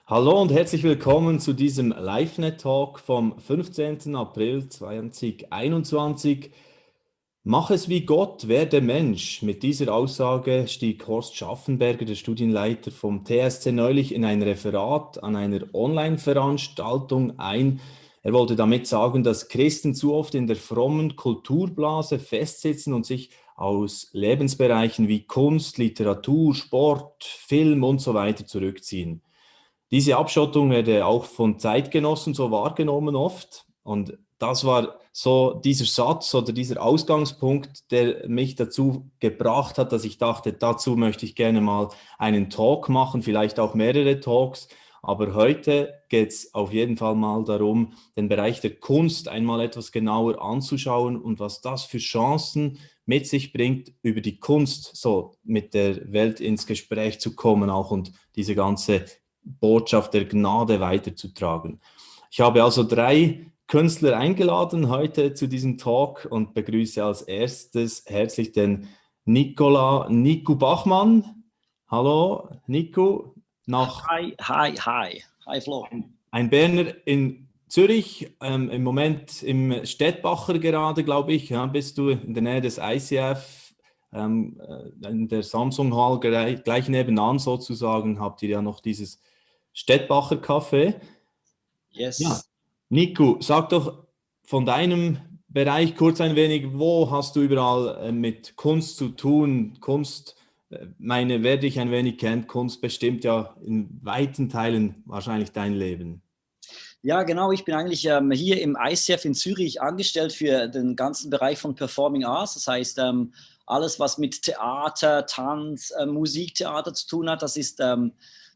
Hallo und herzlich willkommen zu diesem LiveNet-Talk vom 15. April 2021. Mach es wie Gott, werde Mensch. Mit dieser Aussage stieg Horst Schaffenberger, der Studienleiter vom TSC, neulich in ein Referat an einer Online-Veranstaltung ein. Er wollte damit sagen, dass Christen zu oft in der frommen Kulturblase festsitzen und sich aus Lebensbereichen wie Kunst, Literatur, Sport, Film und so weiter zurückziehen. Diese Abschottung werde auch von Zeitgenossen so wahrgenommen oft. Und das war so dieser Satz oder dieser Ausgangspunkt, der mich dazu gebracht hat, dass ich dachte, dazu möchte ich gerne mal einen Talk machen, vielleicht auch mehrere Talks. Aber heute geht es auf jeden Fall mal darum, den Bereich der Kunst einmal etwas genauer anzuschauen und was das für Chancen mit sich bringt, über die Kunst so mit der Welt ins Gespräch zu kommen auch und diese ganze Botschaft der Gnade weiterzutragen. Ich habe also drei Künstler eingeladen heute zu diesem Talk und begrüße als erstes herzlich den Nico Bachmann. Hallo, Nico, nach Hi, hi, hi. Hi, Flo. ein Berner in Zürich, im Moment im Städtbacher gerade, glaube ich, ja, bist du in der Nähe des ICF, in der Samsung Hall gleich nebenan sozusagen, habt ihr ja noch dieses Städtbacher Café. Ja, Yes. Nico, sag doch von deinem Bereich kurz ein wenig, wo hast du überall mit Kunst zu tun? Kunst, wer dich ein wenig kennt, Kunst bestimmt ja in weiten Teilen wahrscheinlich dein Leben. Ja, genau. Ich bin eigentlich hier im ICF in Zürich angestellt für den ganzen Bereich von Performing Arts. Das heißt, alles, was mit Theater, Tanz, Musiktheater zu tun hat, das ist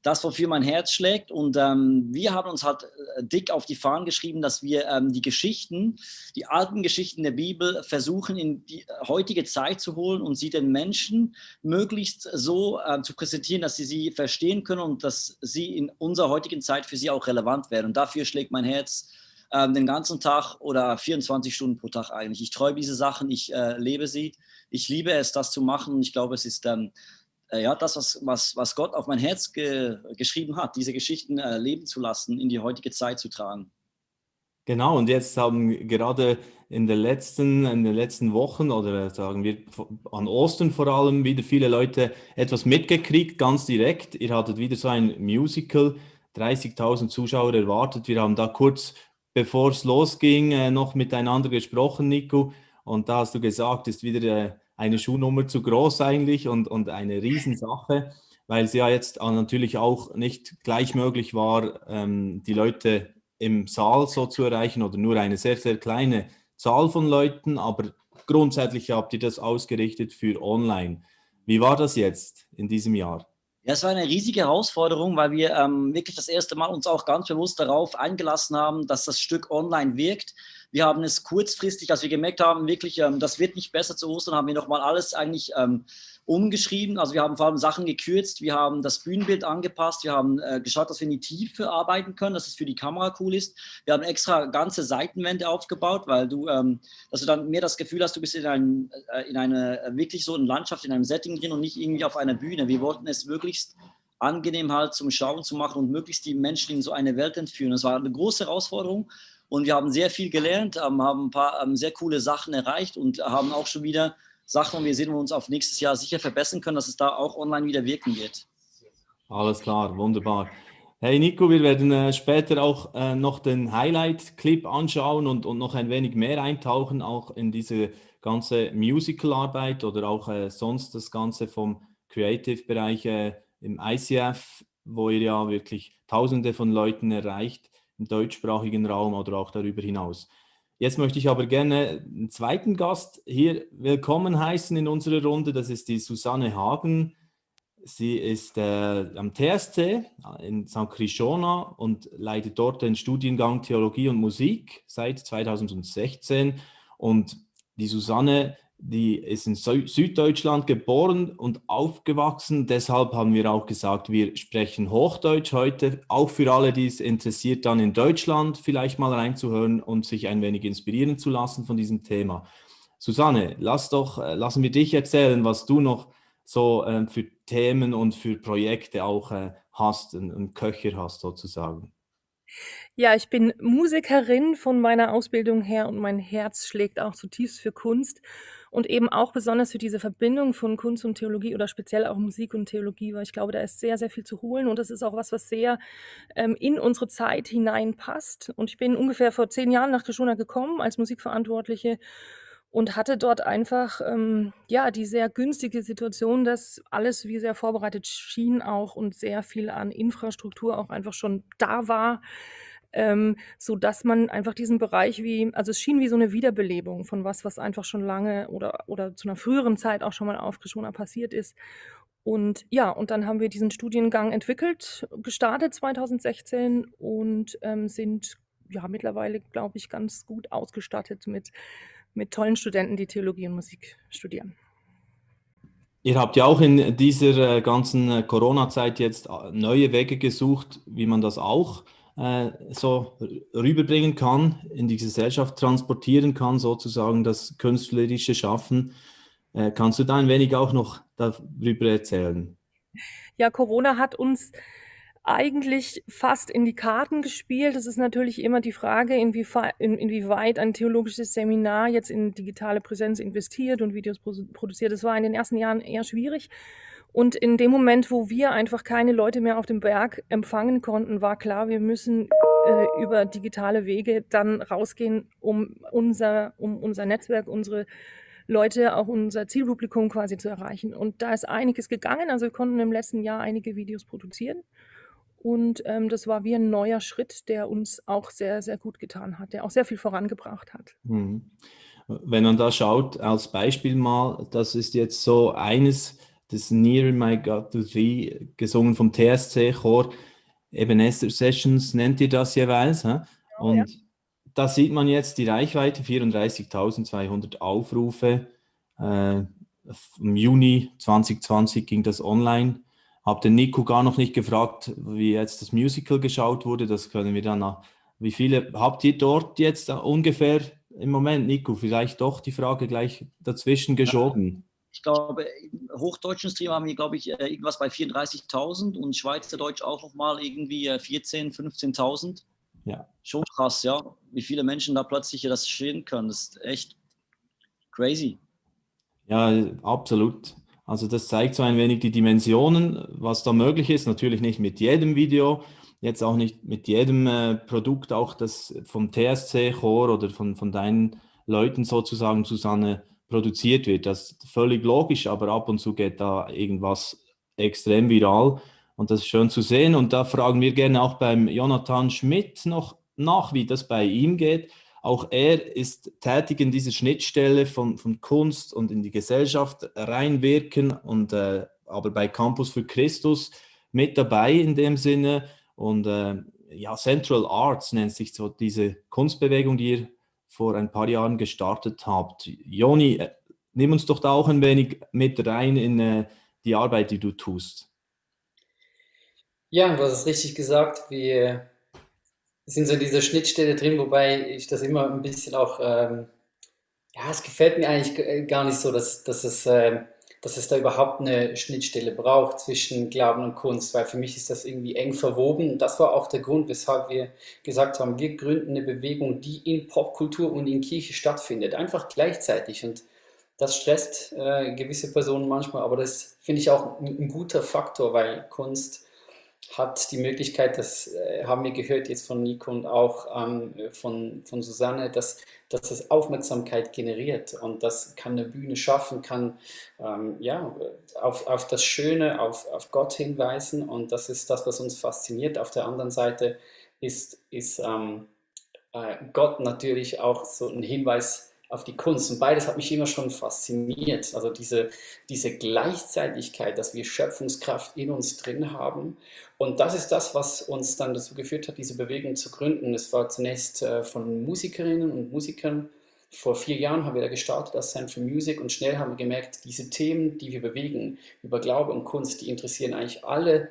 das, wofür mein Herz schlägt. Und wir haben uns halt dick auf die Fahnen geschrieben, dass wir die Geschichten, die alten Geschichten der Bibel versuchen in die heutige Zeit zu holen und sie den Menschen möglichst so zu präsentieren, dass sie verstehen können und dass sie in unserer heutigen Zeit für sie auch relevant werden. Und dafür schlägt mein Herz den ganzen Tag oder 24 Stunden pro Tag eigentlich. Ich träume diese Sachen, ich lebe sie. Ich liebe es, das zu machen. Und ich glaube, es ist ja, das, was Gott auf mein Herz geschrieben hat, diese Geschichten leben zu lassen, in die heutige Zeit zu tragen. Genau, und jetzt haben gerade in den letzten Wochen oder sagen wir an Ostern vor allem wieder viele Leute etwas mitgekriegt, ganz direkt. Ihr hattet wieder so ein Musical, 30.000 Zuschauer erwartet. Wir haben da kurz, bevor es losging, noch miteinander gesprochen, Nico. Und da hast du gesagt, ist wieder eine Schuhnummer zu groß eigentlich und eine Riesensache, weil es ja jetzt natürlich auch nicht gleich möglich war, die Leute im Saal so zu erreichen oder nur eine sehr, sehr kleine Zahl von Leuten, aber grundsätzlich habt ihr das ausgerichtet für online. Wie war das jetzt in diesem Jahr? Ja, es war eine riesige Herausforderung, weil wir wirklich das erste Mal uns auch ganz bewusst darauf eingelassen haben, dass das Stück online wirkt. Wir haben es kurzfristig, als wir gemerkt haben, wirklich, das wird nicht besser zu Ostern, haben wir nochmal alles eigentlich umgeschrieben. Also wir haben vor allem Sachen gekürzt, wir haben das Bühnenbild angepasst, wir haben geschaut, dass wir in die Tiefe arbeiten können, dass es für die Kamera cool ist. Wir haben extra ganze Seitenwände aufgebaut, weil dass du dann mehr das Gefühl hast, du bist in eine wirklich so eine Landschaft, in einem Setting drin und nicht irgendwie auf einer Bühne. Wir wollten es möglichst angenehm halt zum Schauen zu machen und möglichst die Menschen in so eine Welt entführen. Das war eine große Herausforderung und wir haben sehr viel gelernt, haben ein paar sehr coole Sachen erreicht und haben auch schon wieder Sachen, wo wir sehen, wo wir uns auf nächstes Jahr sicher verbessern können, dass es da auch online wieder wirken wird. Alles klar, wunderbar. Hey Nico, wir werden später auch noch den Highlight-Clip anschauen und noch ein wenig mehr eintauchen, auch in diese ganze Musical-Arbeit oder auch sonst das Ganze vom Creative-Bereich im ICF, wo ihr ja wirklich Tausende von Leuten erreicht im deutschsprachigen Raum oder auch darüber hinaus. Jetzt möchte ich aber gerne einen zweiten Gast hier willkommen heißen in unserer Runde. Das ist die Susanne Hagen. Sie ist am TSC in St. Krishona und leitet dort den Studiengang Theologie und Musik seit 2016. Und die Susanne, die ist in Süddeutschland geboren und aufgewachsen. Deshalb haben wir auch gesagt, wir sprechen Hochdeutsch heute. Auch für alle, die es interessiert, dann in Deutschland vielleicht mal reinzuhören und sich ein wenig inspirieren zu lassen von diesem Thema. Susanne, lassen wir dich erzählen, was du noch so für Themen und für Projekte auch hast, einen Köcher hast sozusagen. Ja, ich bin Musikerin von meiner Ausbildung her und mein Herz schlägt auch zutiefst für Kunst und eben auch besonders für diese Verbindung von Kunst und Theologie oder speziell auch Musik und Theologie, weil ich glaube, da ist sehr, sehr viel zu holen und das ist auch was, was sehr in unsere Zeit hineinpasst. Und ich bin ungefähr vor 10 Jahren nach Krishona gekommen als Musikverantwortliche und hatte dort einfach ja, die sehr günstige Situation, dass alles wie sehr vorbereitet schien auch und sehr viel an Infrastruktur auch einfach schon da war, sodass man einfach diesen Bereich wie also es schien wie so eine Wiederbelebung von was einfach schon lange oder zu einer früheren Zeit auch schon mal auf Krishona passiert ist. Und ja, und dann haben wir diesen Studiengang entwickelt, gestartet 2016 und sind ja mittlerweile, glaube ich, ganz gut ausgestattet mit tollen Studenten, die Theologie und Musik studieren. Ihr habt ja auch in dieser ganzen Corona-Zeit jetzt neue Wege gesucht, wie man das auch so rüberbringen kann, in die Gesellschaft transportieren kann, sozusagen das künstlerische Schaffen. Kannst du da ein wenig auch noch darüber erzählen? Ja, Corona hat uns eigentlich fast in die Karten gespielt. Es ist natürlich immer die Frage, inwieweit ein theologisches Seminar jetzt in digitale Präsenz investiert und Videos produziert. Das war in den ersten Jahren eher schwierig. Und in dem Moment, wo wir einfach keine Leute mehr auf dem Berg empfangen konnten, war klar, wir müssen über digitale Wege dann rausgehen, um unser Netzwerk, unsere Leute, auch unser Zielpublikum quasi zu erreichen. Und da ist einiges gegangen. Also wir konnten im letzten Jahr einige Videos produzieren. Und das war wie ein neuer Schritt, der uns auch sehr, sehr gut getan hat, der auch sehr viel vorangebracht hat. Mhm. Wenn man da schaut, als Beispiel mal, das ist jetzt so eines, das Near My God to Thee, gesungen vom TSC-Chor, Ebenezer Sessions nennt ihr das jeweils. Hä? Ja. Und da sieht man jetzt die Reichweite, 34.200 Aufrufe. Im Juni 2020 ging das online. Hab den Nico gar noch nicht gefragt, wie jetzt das Musical geschaut wurde. Das können wir dann nach. Wie viele habt ihr dort jetzt ungefähr im Moment, Nico? Vielleicht doch die Frage gleich dazwischen geschoben. Ich glaube, im hochdeutschen Stream haben wir, glaube ich, irgendwas bei 34.000 und Schweizerdeutsch auch nochmal irgendwie 14.000, 15.000. Ja. Schon krass, ja, wie viele Menschen da plötzlich das sehen können. Das ist echt crazy. Ja, absolut. Also das zeigt so ein wenig die Dimensionen, was da möglich ist. Natürlich nicht mit jedem Video, jetzt auch nicht mit jedem Produkt, auch das vom TSC-Chor oder von deinen Leuten sozusagen zusammen produziert wird. Das ist völlig logisch, aber ab und zu geht da irgendwas extrem viral und das ist schön zu sehen. Und da fragen wir gerne auch beim Jonathan Schmidt noch nach, wie das bei ihm geht. Auch er ist tätig in dieser Schnittstelle von Kunst und in die Gesellschaft reinwirken und aber bei Campus für Christus mit dabei in dem Sinne. Und ja, Central Arts nennt sich so diese Kunstbewegung, die ihr vor ein paar Jahren gestartet habt. Joni, nimm uns doch da auch ein wenig mit rein in die Arbeit, die du tust. Ja, du hast es richtig gesagt. Wir sind so in dieser Schnittstelle drin, wobei ich das immer ein bisschen auch, ja, es gefällt mir eigentlich gar nicht so, dass es da überhaupt eine Schnittstelle braucht zwischen Glauben und Kunst, weil für mich ist das irgendwie eng verwoben. Und das war auch der Grund, weshalb wir gesagt haben, wir gründen eine Bewegung, die in Popkultur und in Kirche stattfindet, einfach gleichzeitig. Und das stresst gewisse Personen manchmal, aber das finde ich auch ein guter Faktor, weil Kunst hat die Möglichkeit, das haben wir gehört jetzt von Nico und auch von Susanne, dass es Aufmerksamkeit generiert und das kann eine Bühne schaffen, kann ja, auf das Schöne, auf Gott hinweisen und das ist das, was uns fasziniert. Auf der anderen Seite ist Gott natürlich auch so ein Hinweis auf die Kunst. Und beides hat mich immer schon fasziniert. Also diese Gleichzeitigkeit, dass wir Schöpfungskraft in uns drin haben. Und das ist das, was uns dann dazu geführt hat, diese Bewegung zu gründen. Es war zunächst von Musikerinnen und Musikern. Vor 4 Jahren haben wir da gestartet als Central Music und schnell haben wir gemerkt, diese Themen, die wir bewegen, über Glaube und Kunst, die interessieren eigentlich alle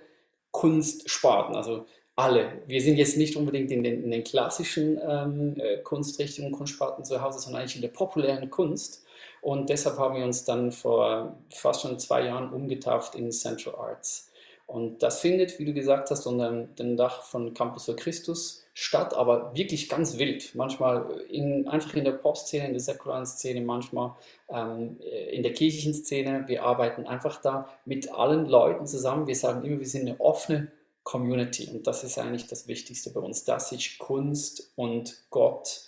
Kunstsparten. Also alle. Wir sind jetzt nicht unbedingt in den klassischen Kunstrichtungen, Kunstsparten zu Hause, sondern eigentlich in der populären Kunst. Und deshalb haben wir uns dann vor fast schon 2 Jahren umgetauft in Central Arts. Und das findet, wie du gesagt hast, unter dem Dach von Campus für Christus statt, aber wirklich ganz wild. Manchmal einfach in der Pop-Szene, in der säkularen Szene, manchmal in der kirchlichen Szene. Wir arbeiten einfach da mit allen Leuten zusammen. Wir sagen immer, wir sind eine offene Community, und das ist eigentlich das Wichtigste bei uns, dass sich Kunst und Gott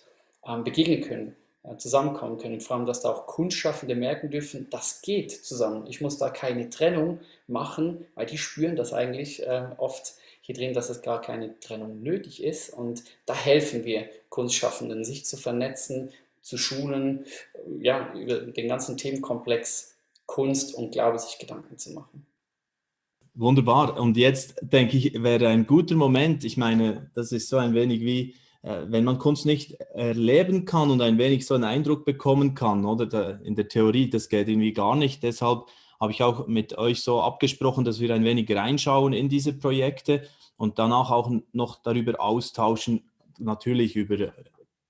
begegnen können, zusammenkommen können. Vor allem, dass da auch Kunstschaffende merken dürfen, das geht zusammen. Ich muss da keine Trennung machen, weil die spüren das eigentlich oft hier drin, dass es gar keine Trennung nötig ist. Und da helfen wir Kunstschaffenden, sich zu vernetzen, zu schulen, ja, über den ganzen Themenkomplex Kunst und Glaube sich Gedanken zu machen. Wunderbar. Und jetzt denke ich, wäre ein guter Moment. Ich meine, das ist so ein wenig wie, wenn man Kunst nicht erleben kann und ein wenig so einen Eindruck bekommen kann, oder in der Theorie, das geht irgendwie gar nicht. Deshalb habe ich auch mit euch so abgesprochen, dass wir ein wenig reinschauen in diese Projekte und danach auch noch darüber austauschen, natürlich über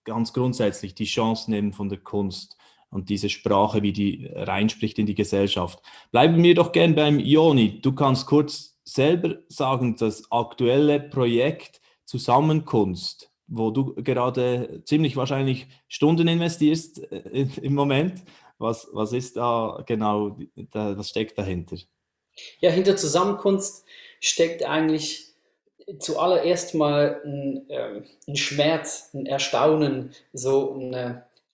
ganz grundsätzlich die Chancen eben von der Kunst und diese Sprache, wie die reinspricht in die Gesellschaft. Bleiben wir doch gern beim Joni. Du kannst kurz selber sagen, das aktuelle Projekt Zusammenkunst, wo du gerade ziemlich wahrscheinlich Stunden investierst im Moment. Was ist da genau, was steckt dahinter? Ja, hinter Zusammenkunst steckt eigentlich zuallererst mal ein Schmerz, ein Erstaunen,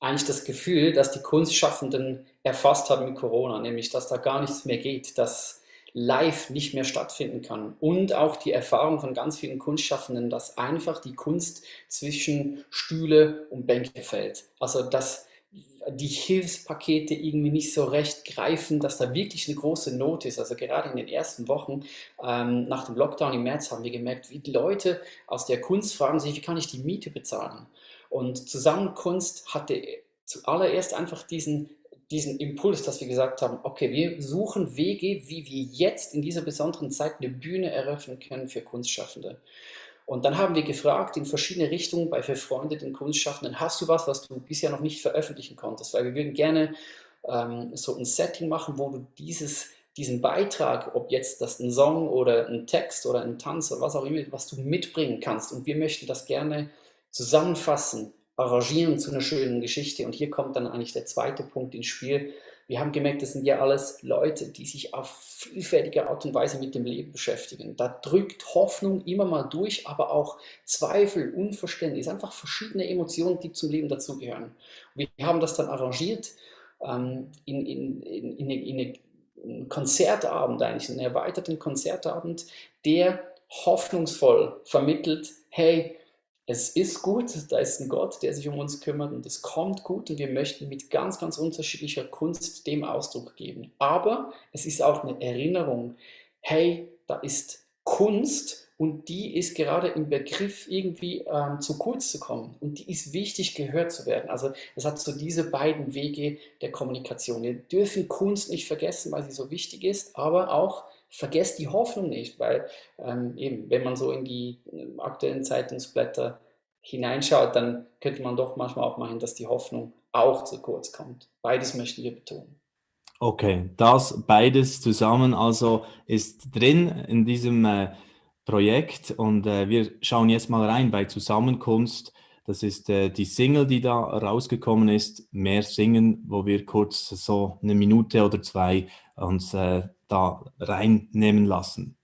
eigentlich das Gefühl, dass die Kunstschaffenden erfasst haben mit Corona, nämlich dass da gar nichts mehr geht, dass live nicht mehr stattfinden kann. Und auch die Erfahrung von ganz vielen Kunstschaffenden, dass einfach die Kunst zwischen Stühle und Bänke fällt. Also dass die Hilfspakete irgendwie nicht so recht greifen, dass da wirklich eine große Not ist. Also gerade in den ersten Wochen nach dem Lockdown im März haben wir gemerkt, wie die Leute aus der Kunst fragen sich, wie kann ich die Miete bezahlen? Und Zusammenkunst hatte zuallererst einfach diesen Impuls, dass wir gesagt haben, okay, wir suchen Wege, wie wir jetzt in dieser besonderen Zeit eine Bühne eröffnen können für Kunstschaffende. Und dann haben wir gefragt in verschiedene Richtungen bei befreundeten Kunstschaffenden, hast du was du bisher noch nicht veröffentlichen konntest? Weil wir würden gerne so ein Setting machen, wo du diesen Beitrag, ob jetzt das ein Song oder ein Text oder ein Tanz oder was auch immer, was du mitbringen kannst. Und wir möchten das gerne zusammenfassen, arrangieren zu einer schönen Geschichte. Und hier kommt dann eigentlich der zweite Punkt ins Spiel. Wir haben gemerkt, das sind ja alles Leute, die sich auf vielfältige Art und Weise mit dem Leben beschäftigen. Da drückt Hoffnung immer mal durch, aber auch Zweifel, Unverständnis, einfach verschiedene Emotionen, die zum Leben dazugehören. Wir haben das dann arrangiert in einen Konzertabend, eigentlich einen erweiterten Konzertabend, der hoffnungsvoll vermittelt, hey, es ist gut, da ist ein Gott, der sich um uns kümmert und es kommt gut und wir möchten mit ganz, ganz unterschiedlicher Kunst dem Ausdruck geben. Aber es ist auch eine Erinnerung, hey, da ist Kunst und die ist gerade im Begriff irgendwie zu kurz zu kommen und die ist wichtig, gehört zu werden. Also es hat so diese beiden Wege der Kommunikation. Wir dürfen Kunst nicht vergessen, weil sie so wichtig ist, aber auch vergesst die Hoffnung nicht, weil eben, wenn man so in die aktuellen Zeitungsblätter hineinschaut, dann könnte man doch manchmal auch meinen, dass die Hoffnung auch zu kurz kommt. Beides möchten wir betonen. Okay, das beides zusammen also ist drin in diesem Projekt und wir schauen jetzt mal rein bei Zusammenkunst. Das ist die Single, die da rausgekommen ist, Mehr singen, wo wir kurz so eine Minute oder zwei uns da reinnehmen lassen.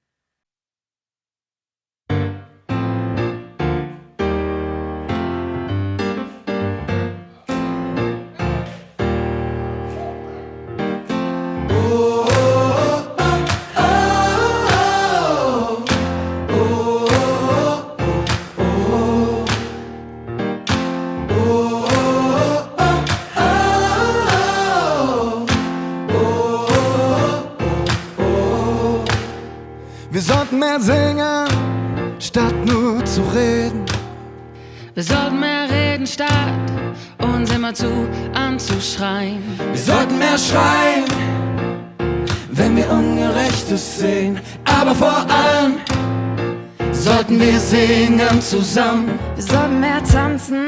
Wir sollten mehr singen, statt nur zu reden. Wir sollten mehr reden, statt uns immer zu anzuschreien. Wir sollten mehr schreien, wenn wir Ungerechtes sehen. Aber vor allem sollten wir singen zusammen. Wir sollten mehr tanzen,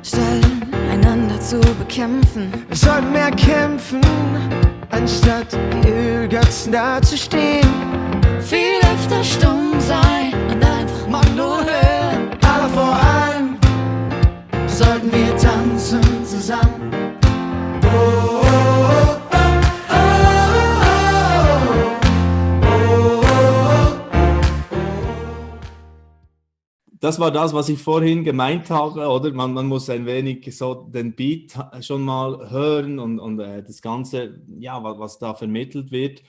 statt einander zu zu bekämpfen. Wir sollten mehr kämpfen, anstatt wie Ölgötzen dazustehen. Viel öfter stumm sein und einfach mal nur hören. Aber vor allem sollten wir tanzen zusammen. Oh, oh, oh, oh, oh, oh, oh. Das war das, was ich vorhin gemeint habe, oder? Man muss ein wenig so den Beat schon mal hören und das Ganze, ja, was da vermittelt wird.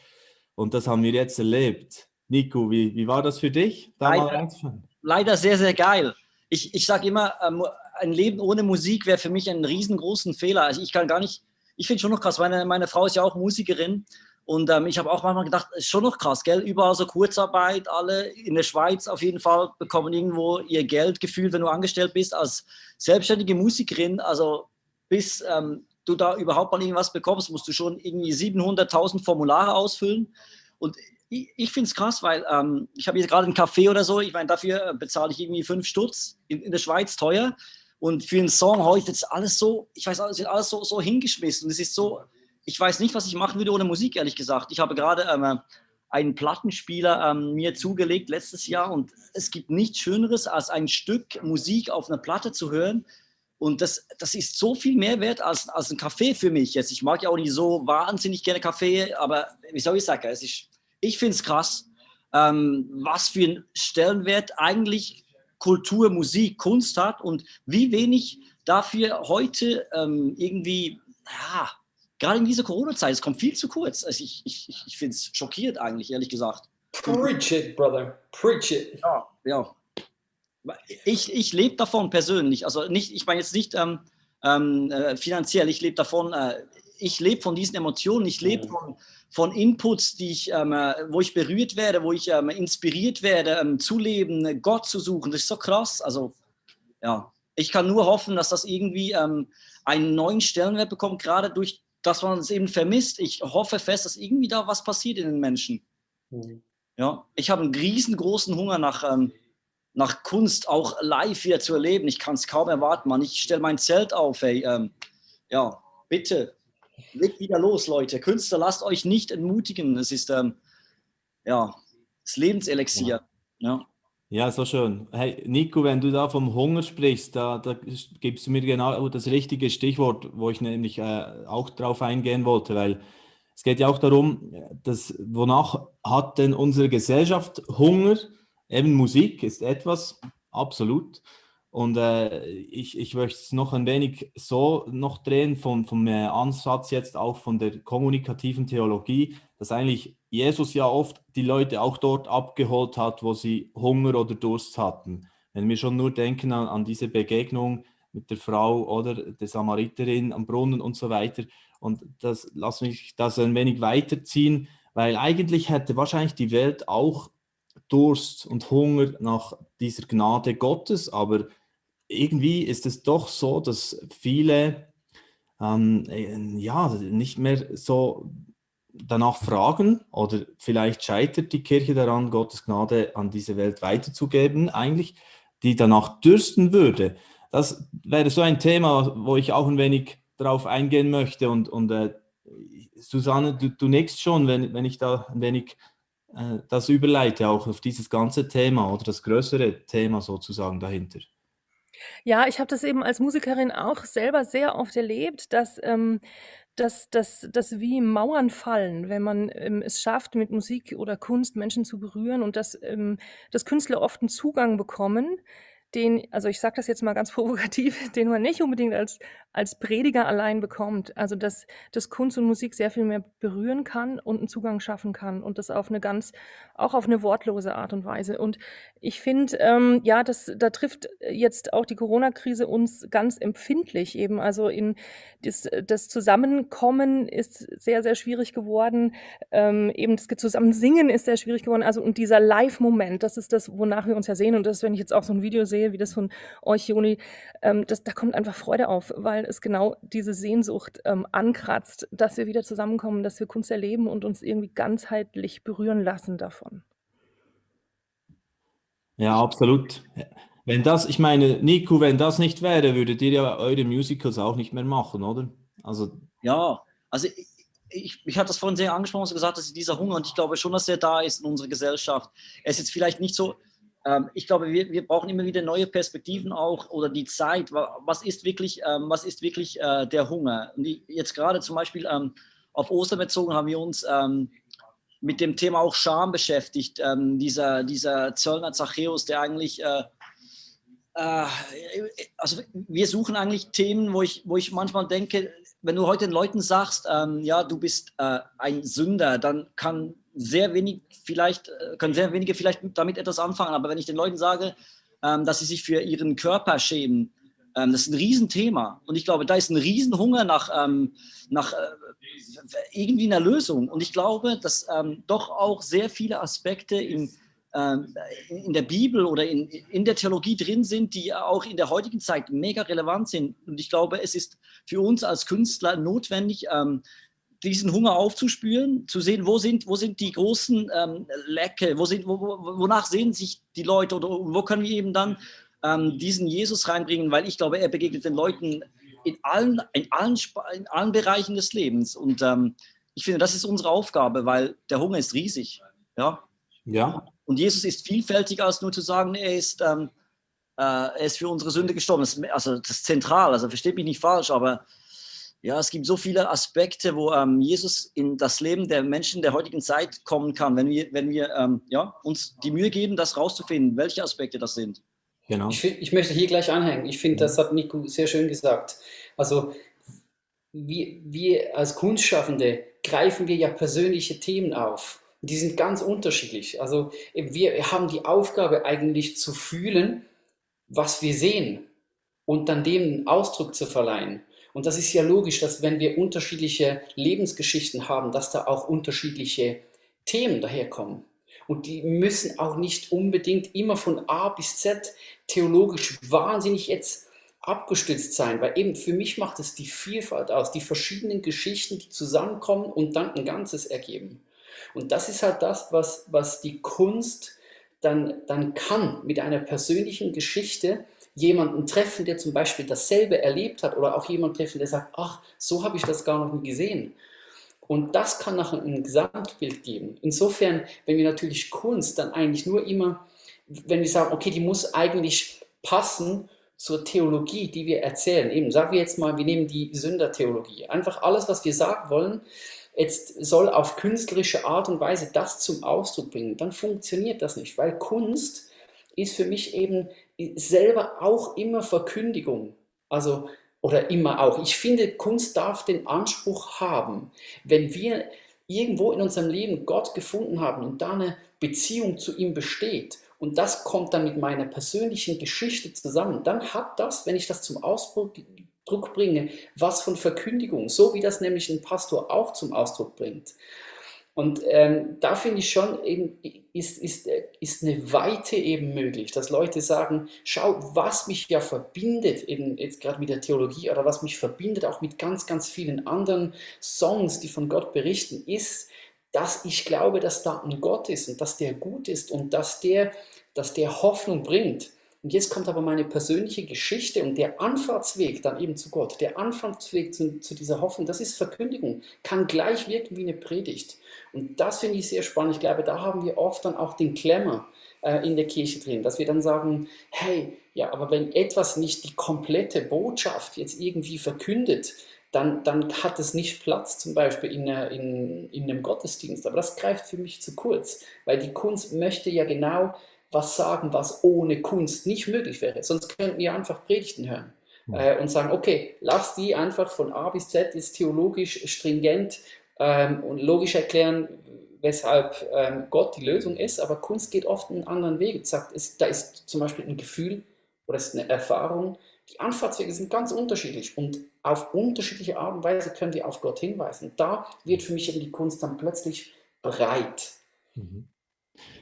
Und das haben wir jetzt erlebt. Nico, wie war das für dich, da mal reinzufahren? Leider sehr, sehr geil. Ich sage immer, ein Leben ohne Musik wäre für mich ein riesengroßen Fehler. Also ich kann gar nicht, ich finde schon noch krass, meine Frau ist ja auch Musikerin und ich habe auch manchmal gedacht, ist schon noch krass, gell? Überall so Kurzarbeit, alle in der Schweiz auf jeden Fall bekommen irgendwo ihr Geld gefühlt, wenn du angestellt bist als selbstständige Musikerin. Also bis du da überhaupt mal irgendwas bekommst, musst du schon irgendwie 700.000 Formulare ausfüllen. Und ich finde es krass, weil ich habe jetzt gerade einen Café oder so, ich meine, dafür bezahle ich irgendwie 5 Stutz, in der Schweiz teuer. Und für einen Song heute ist alles so, ich weiß, es wird alles so hingeschmissen. Und es ist so, ich weiß nicht, was ich machen würde ohne Musik, ehrlich gesagt. Ich habe gerade einen Plattenspieler mir zugelegt letztes Jahr und es gibt nichts Schöneres, als ein Stück Musik auf einer Platte zu hören. Und das ist so viel mehr wert als ein Kaffee für mich jetzt. Ich mag ja auch nicht so wahnsinnig gerne Kaffee, aber wie soll ich sagen, ich finde es krass, was für einen Stellenwert eigentlich Kultur, Musik, Kunst hat und wie wenig dafür heute irgendwie, ja, gerade in dieser Corona-Zeit, es kommt viel zu kurz. Also ich finde es schockiert eigentlich, ehrlich gesagt. Preach it, brother. Preach it. Ja. Ich lebe davon persönlich, also nicht, ich meine jetzt nicht finanziell, ich lebe davon, ich lebe von diesen Emotionen, ich lebe von Inputs, wo ich berührt werde, wo ich inspiriert werde, zu leben, Gott zu suchen, das ist so krass, also ja, ich kann nur hoffen, dass das irgendwie einen neuen Stellenwert bekommt, gerade durch das, man es eben vermisst. Ich hoffe fest, dass irgendwie da was passiert in den Menschen. Ja, ich habe einen riesengroßen Hunger nach Kunst auch live wieder zu erleben. Ich kann es kaum erwarten, Mann. Ich stelle mein Zelt auf, ey. Ja, bitte, legt wieder los, Leute. Künstler, lasst euch nicht entmutigen. Es ist, das Lebenselixier. Ja, so schön. Hey, Nico, wenn du da vom Hunger sprichst, da gibst du mir genau das richtige Stichwort, wo ich nämlich auch drauf eingehen wollte, weil es geht ja auch darum, wonach hat denn unsere Gesellschaft Hunger? Eben Musik ist etwas, absolut. Und ich möchte es noch ein wenig so noch drehen vom Ansatz jetzt auch von der kommunikativen Theologie, dass eigentlich Jesus ja oft die Leute auch dort abgeholt hat, wo sie Hunger oder Durst hatten. Wenn wir schon nur denken an diese Begegnung mit der Frau oder der Samariterin am Brunnen und so weiter. Und lass mich das ein wenig weiterziehen, weil eigentlich hätte wahrscheinlich die Welt auch Durst und Hunger nach dieser Gnade Gottes, aber irgendwie ist es doch so, dass viele nicht mehr so danach fragen oder vielleicht scheitert die Kirche daran, Gottes Gnade an diese Welt weiterzugeben, eigentlich, die danach dürsten würde. Das wäre so ein Thema, wo ich auch ein wenig darauf eingehen möchte und Susanne, du nickst schon, wenn ich da ein wenig das überleite, auch auf dieses ganze Thema oder das größere Thema sozusagen dahinter. Ja, ich habe das eben als Musikerin auch selber sehr oft erlebt, dass wie Mauern fallen, wenn man es schafft, mit Musik oder Kunst Menschen zu berühren und dass Künstler oft einen Zugang bekommen, also ich sage das jetzt mal ganz provokativ, den man nicht unbedingt als Prediger allein bekommt. Also dass Kunst und Musik sehr viel mehr berühren kann und einen Zugang schaffen kann und das auch auf eine wortlose Art und Weise. Und ich finde, da trifft jetzt auch die Corona-Krise uns ganz empfindlich eben. Also das Zusammenkommen ist sehr, sehr schwierig geworden. Eben das Zusammensingen ist sehr schwierig geworden. Also und dieser Live-Moment, das ist das, wonach wir uns ja sehen. Und das, wenn ich jetzt auch so ein Video sehe, wie das von euch, Joni, da kommt einfach Freude auf, weil es genau diese Sehnsucht ankratzt, dass wir wieder zusammenkommen, dass wir Kunst erleben und uns irgendwie ganzheitlich berühren lassen davon. Ja, absolut. Wenn das, ich meine, Nico, wenn das nicht wäre, würdet ihr ja eure Musicals auch nicht mehr machen, oder? Also, Ja, also ich hatte das vorhin sehr angesprochen, was du gesagt hast, dieser Hunger, und ich glaube schon, dass der da ist in unserer Gesellschaft. Es ist jetzt vielleicht nicht so, ich glaube, wir brauchen immer wieder neue Perspektiven auch, oder die Zeit. Was ist wirklich der Hunger? Und jetzt gerade zum Beispiel auf Ostern bezogen haben wir uns mit dem Thema auch Scham beschäftigt. Dieser Zöllner Zachäus, der eigentlich also wir suchen eigentlich Themen, wo ich manchmal denke, wenn du heute den Leuten sagst, ja, du bist ein Sünder, dann können sehr wenige vielleicht damit etwas anfangen. Aber wenn ich den Leuten sage, dass sie sich für ihren Körper schämen, das ist ein Riesenthema. Und ich glaube, da ist ein Riesenhunger nach irgendwie einer Lösung. Und ich glaube, dass doch auch sehr viele Aspekte in der Bibel oder in der Theologie drin sind, die auch in der heutigen Zeit mega relevant sind. Und ich glaube, es ist für uns als Künstler notwendig, diesen Hunger aufzuspüren, zu sehen, wo sind die großen Lecke, wonach sehen sich die Leute, oder wo können wir eben dann diesen Jesus reinbringen, weil ich glaube, er begegnet den Leuten in allen Bereichen des Lebens. Und ich finde, das ist unsere Aufgabe, weil der Hunger ist riesig. Ja. ja. Und Jesus ist vielfältiger, als nur zu sagen, er ist für unsere Sünde gestorben. Das ist zentral, also versteht mich nicht falsch, aber ja, es gibt so viele Aspekte, wo Jesus in das Leben der Menschen der heutigen Zeit kommen kann, wenn wir uns die Mühe geben, das rauszufinden, welche Aspekte das sind. Genau. Ich möchte hier gleich anhängen. Ich finde, das hat Nico sehr schön gesagt. Also wir als Kunstschaffende greifen wir ja persönliche Themen auf. Die sind ganz unterschiedlich. Also wir haben die Aufgabe eigentlich zu fühlen, was wir sehen und dann dem einen Ausdruck zu verleihen. Und das ist ja logisch, dass wenn wir unterschiedliche Lebensgeschichten haben, dass da auch unterschiedliche Themen daherkommen. Und die müssen auch nicht unbedingt immer von A bis Z theologisch wahnsinnig jetzt abgestützt sein, weil eben für mich macht es die Vielfalt aus, die verschiedenen Geschichten, die zusammenkommen und dann ein Ganzes ergeben. Und das ist halt das, was die Kunst dann kann, mit einer persönlichen Geschichte jemanden treffen, der zum Beispiel dasselbe erlebt hat, oder auch jemanden treffen, der sagt, ach, so habe ich das gar noch nie gesehen. Und das kann nachher ein Gesamtbild geben. Insofern, wenn wir natürlich Kunst dann eigentlich nur immer, wenn wir sagen, okay, die muss eigentlich passen zur Theologie, die wir erzählen. Eben, sagen wir jetzt mal, wir nehmen die Sündertheologie. Einfach alles, was wir sagen wollen, jetzt soll auf künstlerische Art und Weise das zum Ausdruck bringen, dann funktioniert das nicht, weil Kunst ist für mich eben selber auch immer Verkündigung. Also, oder immer auch. Ich finde, Kunst darf den Anspruch haben, wenn wir irgendwo in unserem Leben Gott gefunden haben und da eine Beziehung zu ihm besteht und das kommt dann mit meiner persönlichen Geschichte zusammen, dann hat das, wenn ich das zum Ausdruck bringe, was von Verkündigung, so wie das nämlich ein Pastor auch zum Ausdruck bringt. Und da finde ich schon, eben ist eine Weite eben möglich, dass Leute sagen, schau, was mich ja verbindet, eben jetzt gerade mit der Theologie, oder was mich verbindet auch mit ganz, ganz vielen anderen Songs, die von Gott berichten, ist, dass ich glaube, dass da ein Gott ist und dass der gut ist und dass der Hoffnung bringt. Und jetzt kommt aber meine persönliche Geschichte und der Anfahrtsweg dann eben zu Gott, der Anfahrtsweg zu dieser Hoffnung, das ist Verkündigung, kann gleich wirken wie eine Predigt. Und das finde ich sehr spannend. Ich glaube, da haben wir oft dann auch den Klemmer in der Kirche drin, dass wir dann sagen, hey, ja, aber wenn etwas nicht die komplette Botschaft jetzt irgendwie verkündet, dann hat es nicht Platz zum Beispiel in einem Gottesdienst. Aber das greift für mich zu kurz, weil die Kunst möchte ja genau was sagen, was ohne Kunst nicht möglich wäre. Sonst könnten wir einfach Predigten hören und sagen, okay, lass die einfach von A bis Z ist theologisch stringent und logisch erklären, weshalb Gott die Lösung ist, aber Kunst geht oft einen anderen Weg. Da ist zum Beispiel ein Gefühl oder ist eine Erfahrung. Die Anfahrtswege sind ganz unterschiedlich und auf unterschiedliche Art und Weise können wir auf Gott hinweisen. Da wird für mich eben die Kunst dann plötzlich breit. Mhm.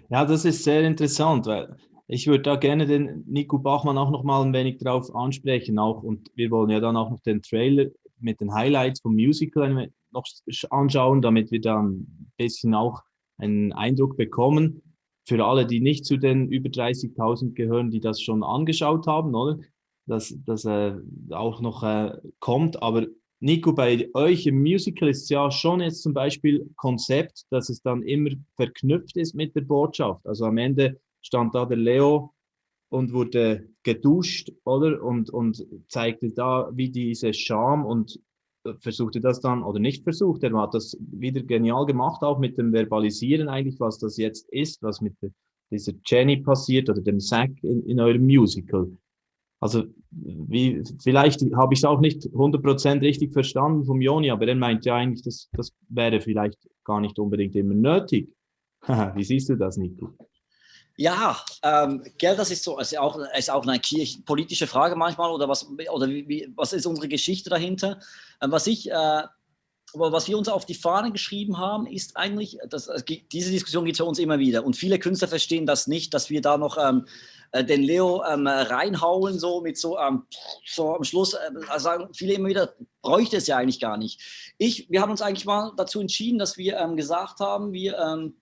Ja, das ist sehr interessant, weil ich würde da gerne den Nico Bachmann auch noch mal ein wenig drauf ansprechen auch, und wir wollen ja dann auch noch den Trailer mit den Highlights vom Musical noch anschauen, damit wir dann ein bisschen auch einen Eindruck bekommen. für alle, die nicht zu den über 30.000 gehören, die das schon angeschaut haben, oder? Dass das auch noch kommt. Aber Nico, bei euch im Musical ist es ja schon jetzt zum Beispiel Konzept, dass es dann immer verknüpft ist mit der Botschaft. Also am Ende stand da der Leo und wurde geduscht, oder? Und zeigte da, wie diese Scham und versuchte das dann, oder nicht versucht, er hat das wieder genial gemacht, auch mit dem Verbalisieren eigentlich, was das jetzt ist, was mit dieser Jenny passiert oder dem Zack in eurem Musical. Also vielleicht habe ich es auch nicht 100% richtig verstanden vom Joni, aber er meint ja eigentlich, das wäre vielleicht gar nicht unbedingt immer nötig. Wie siehst du das, Nico? Ja, gell, das ist so, ist auch eine kirchenpolitische Frage manchmal, oder was ist unsere Geschichte dahinter? Was wir uns auf die Fahne geschrieben haben, ist eigentlich, diese Diskussion gibt es für uns immer wieder. Und viele Künstler verstehen das nicht, dass wir da noch den Leo reinhauen, so am Schluss, sagen viele immer wieder, bräuchte es ja eigentlich gar nicht. Wir haben uns eigentlich mal dazu entschieden, dass wir gesagt haben, wir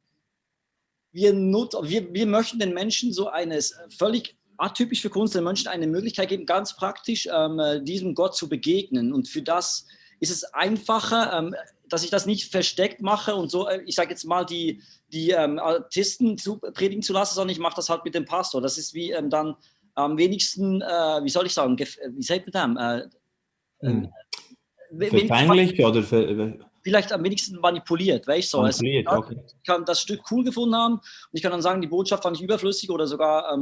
möchten den Menschen so eines völlig atypisch für Kunst, den Menschen eine Möglichkeit geben, ganz praktisch diesem Gott zu begegnen. Und für das ist es einfacher, dass ich das nicht versteckt mache und so, ich sage jetzt mal, die Artisten predigen zu lassen, sondern ich mache das halt mit dem Pastor. Das ist wie dann am wenigsten, wie soll ich sagen, wie sagt man das? Verfänglich oder vielleicht am wenigsten manipuliert, weißt du? Manipuliert, okay. Ich kann das Stück cool gefunden haben und ich kann dann sagen, die Botschaft fand ich überflüssig oder sogar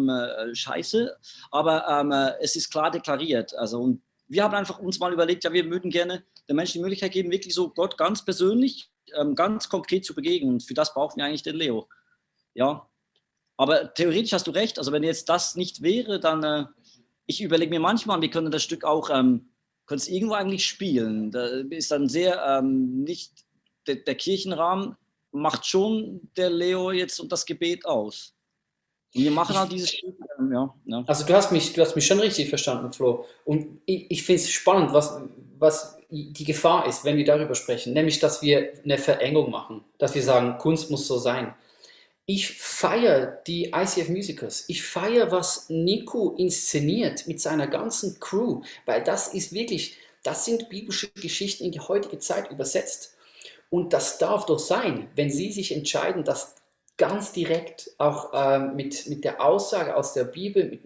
scheiße, aber es ist klar deklariert. Also, und wir haben einfach uns mal überlegt, ja, wir würden gerne den Menschen die Möglichkeit geben, wirklich so Gott ganz persönlich, ganz konkret zu begegnen. Und für das brauchen wir eigentlich den Leo. Ja, aber theoretisch hast du recht. Also wenn jetzt das nicht wäre, dann, ich überlege mir manchmal, wir können das Stück auch, können es irgendwo eigentlich spielen. Da ist dann sehr, nicht, der Kirchenrahmen macht schon der Leo jetzt und das Gebet aus. Und wir machen halt dieses Stück, ja. Also du hast mich schon richtig verstanden, Flo. Und ich finde es spannend, was die Gefahr ist, wenn wir darüber sprechen, nämlich, dass wir eine Verengung machen, dass wir sagen, Kunst muss so sein. Ich feiere die ICF Musicals, ich feiere, was Nico inszeniert mit seiner ganzen Crew, weil das sind biblische Geschichten in die heutige Zeit übersetzt. Und das darf doch sein, wenn Sie sich entscheiden, das ganz direkt auch mit der Aussage aus der Bibel,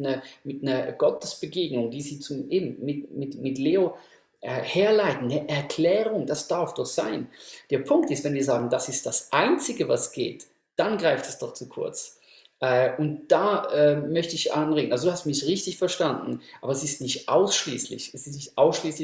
mit einer Gottesbegegnung, die Sie mit Leo herleiten, eine Erklärung, das darf doch sein. Der Punkt ist, wenn wir sagen, das ist das Einzige, was geht, dann greift es doch zu kurz. Und da möchte ich anregen, also du hast mich richtig verstanden, aber es ist nicht ausschließlich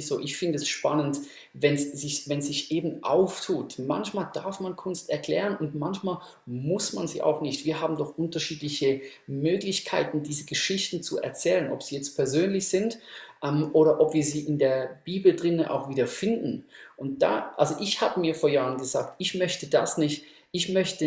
so. Ich finde es spannend, wenn sich eben auftut. Manchmal darf man Kunst erklären und manchmal muss man sie auch nicht. Wir haben doch unterschiedliche Möglichkeiten, diese Geschichten zu erzählen, ob sie jetzt persönlich sind oder ob wir sie in der Bibel drinnen auch wieder finden. Und also ich habe mir vor Jahren gesagt, ich möchte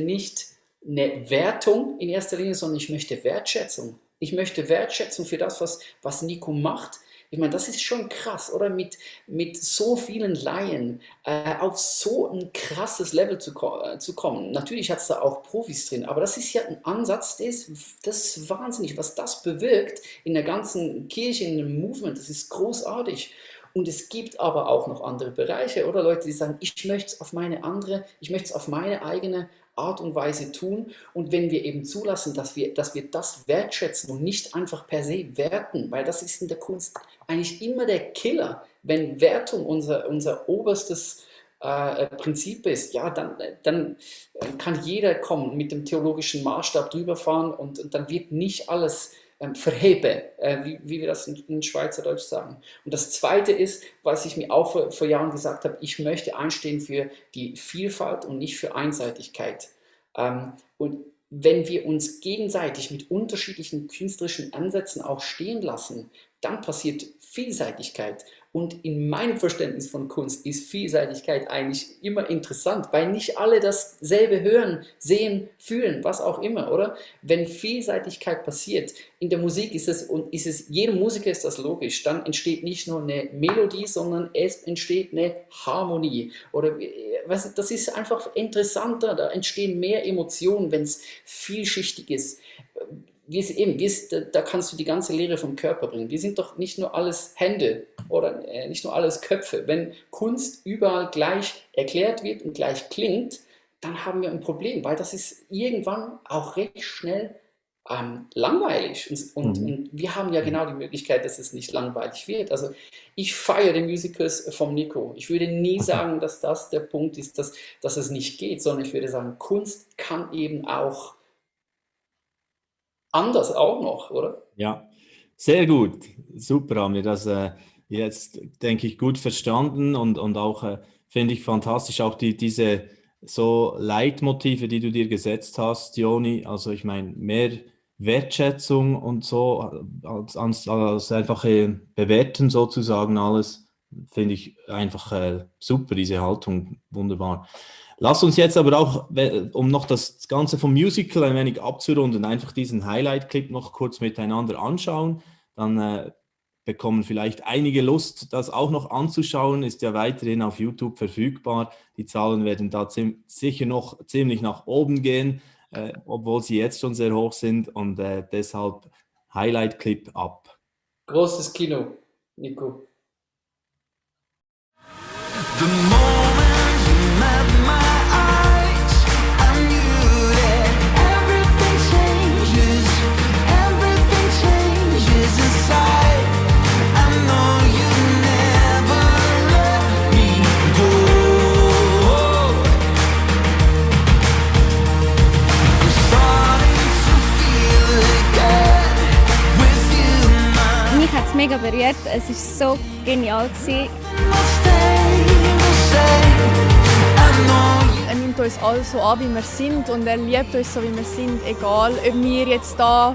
nicht eine Wertung in erster Linie, sondern ich möchte Wertschätzung. Ich möchte Wertschätzung für das, was Nico macht. Ich meine, das ist schon krass, oder? Mit so vielen Laien auf so ein krasses Level zu kommen. Natürlich hat es da auch Profis drin, aber das ist ja ein Ansatz, das ist wahnsinnig, was das bewirkt in der ganzen Kirche, in dem Movement, das ist großartig. Und es gibt aber auch noch andere Bereiche, oder? Leute, die sagen, ich möchte es auf meine eigene Art und Weise tun. Und wenn wir eben zulassen, dass wir das wertschätzen und nicht einfach per se werten, weil das ist in der Kunst eigentlich immer der Killer, wenn Wertung unser oberstes Prinzip ist, ja, dann kann jeder kommen mit dem theologischen Maßstab drüber fahren und dann wird nicht alles verhebe, wie wir das in Schweizerdeutsch sagen. Und das Zweite ist, was ich mir auch vor Jahren gesagt habe, ich möchte einstehen für die Vielfalt und nicht für Einseitigkeit. Und wenn wir uns gegenseitig mit unterschiedlichen künstlerischen Ansätzen auch stehen lassen, dann passiert Vielseitigkeit. Und in meinem Verständnis von Kunst ist Vielseitigkeit eigentlich immer interessant, weil nicht alle dasselbe hören, sehen, fühlen, was auch immer, oder? Wenn Vielseitigkeit passiert, in der Musik jedem Musiker ist das logisch, dann entsteht nicht nur eine Melodie, sondern es entsteht eine Harmonie. Oder das ist einfach interessanter, da entstehen mehr Emotionen, wenn es vielschichtig ist. Da kannst du die ganze Lehre vom Körper bringen. Wir sind doch nicht nur alles Hände oder nicht nur alles Köpfe. Wenn Kunst überall gleich erklärt wird und gleich klingt, dann haben wir ein Problem, weil das ist irgendwann auch recht schnell langweilig. Und wir haben ja genau die Möglichkeit, dass es nicht langweilig wird. Also ich feiere die Musicals vom Nico. Ich würde nie sagen, dass das der Punkt ist, dass es nicht geht, sondern ich würde sagen, Kunst kann eben auch anders auch noch, oder? Ja, sehr gut. Super, haben wir das jetzt, denke ich, gut verstanden und auch finde ich fantastisch, auch diese so Leitmotive, die du dir gesetzt hast, Joni. Also ich meine, mehr Wertschätzung und so als einfache Bewerten sozusagen alles, finde ich einfach super, diese Haltung, wunderbar. Lass uns jetzt aber auch, um noch das Ganze vom Musical ein wenig abzurunden, einfach diesen Highlight-Clip noch kurz miteinander anschauen. Dann bekommen vielleicht einige Lust, das auch noch anzuschauen. Ist ja weiterhin auf YouTube verfügbar. Die Zahlen werden da sicher noch ziemlich nach oben gehen, obwohl sie jetzt schon sehr hoch sind. Und deshalb Highlight-Clip ab. Großes Kino, Nico. The moment you met my eyes, I knew that everything changes inside. I know you never let me go. I'm starting to feel again with you, Mich hat es mega berührt, es war so genial gewesen. Er nimmt uns alle so an, wie wir sind, und er liebt uns so, wie wir sind, egal ob wir jetzt da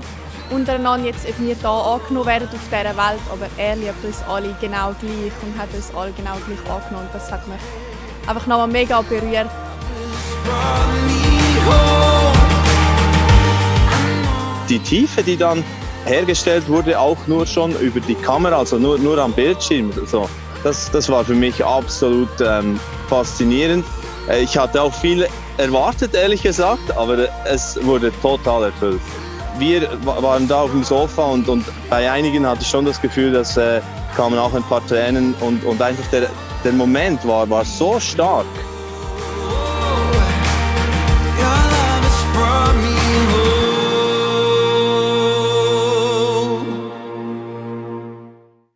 untereinander, ob wir da angenommen werden auf dieser Welt, aber er liebt uns alle genau gleich und hat uns alle genau gleich angenommen. Und das hat mich einfach nochmal mega berührt. Die Tiefe, die dann hergestellt wurde, auch nur schon über die Kamera, also nur am Bildschirm. So. Das war für mich absolut faszinierend. Ich hatte auch viel erwartet, ehrlich gesagt, aber es wurde total erfüllt. Wir waren da auf dem Sofa und bei einigen hatte ich schon das Gefühl, dass kamen auch ein paar Tränen und einfach der Moment war so stark.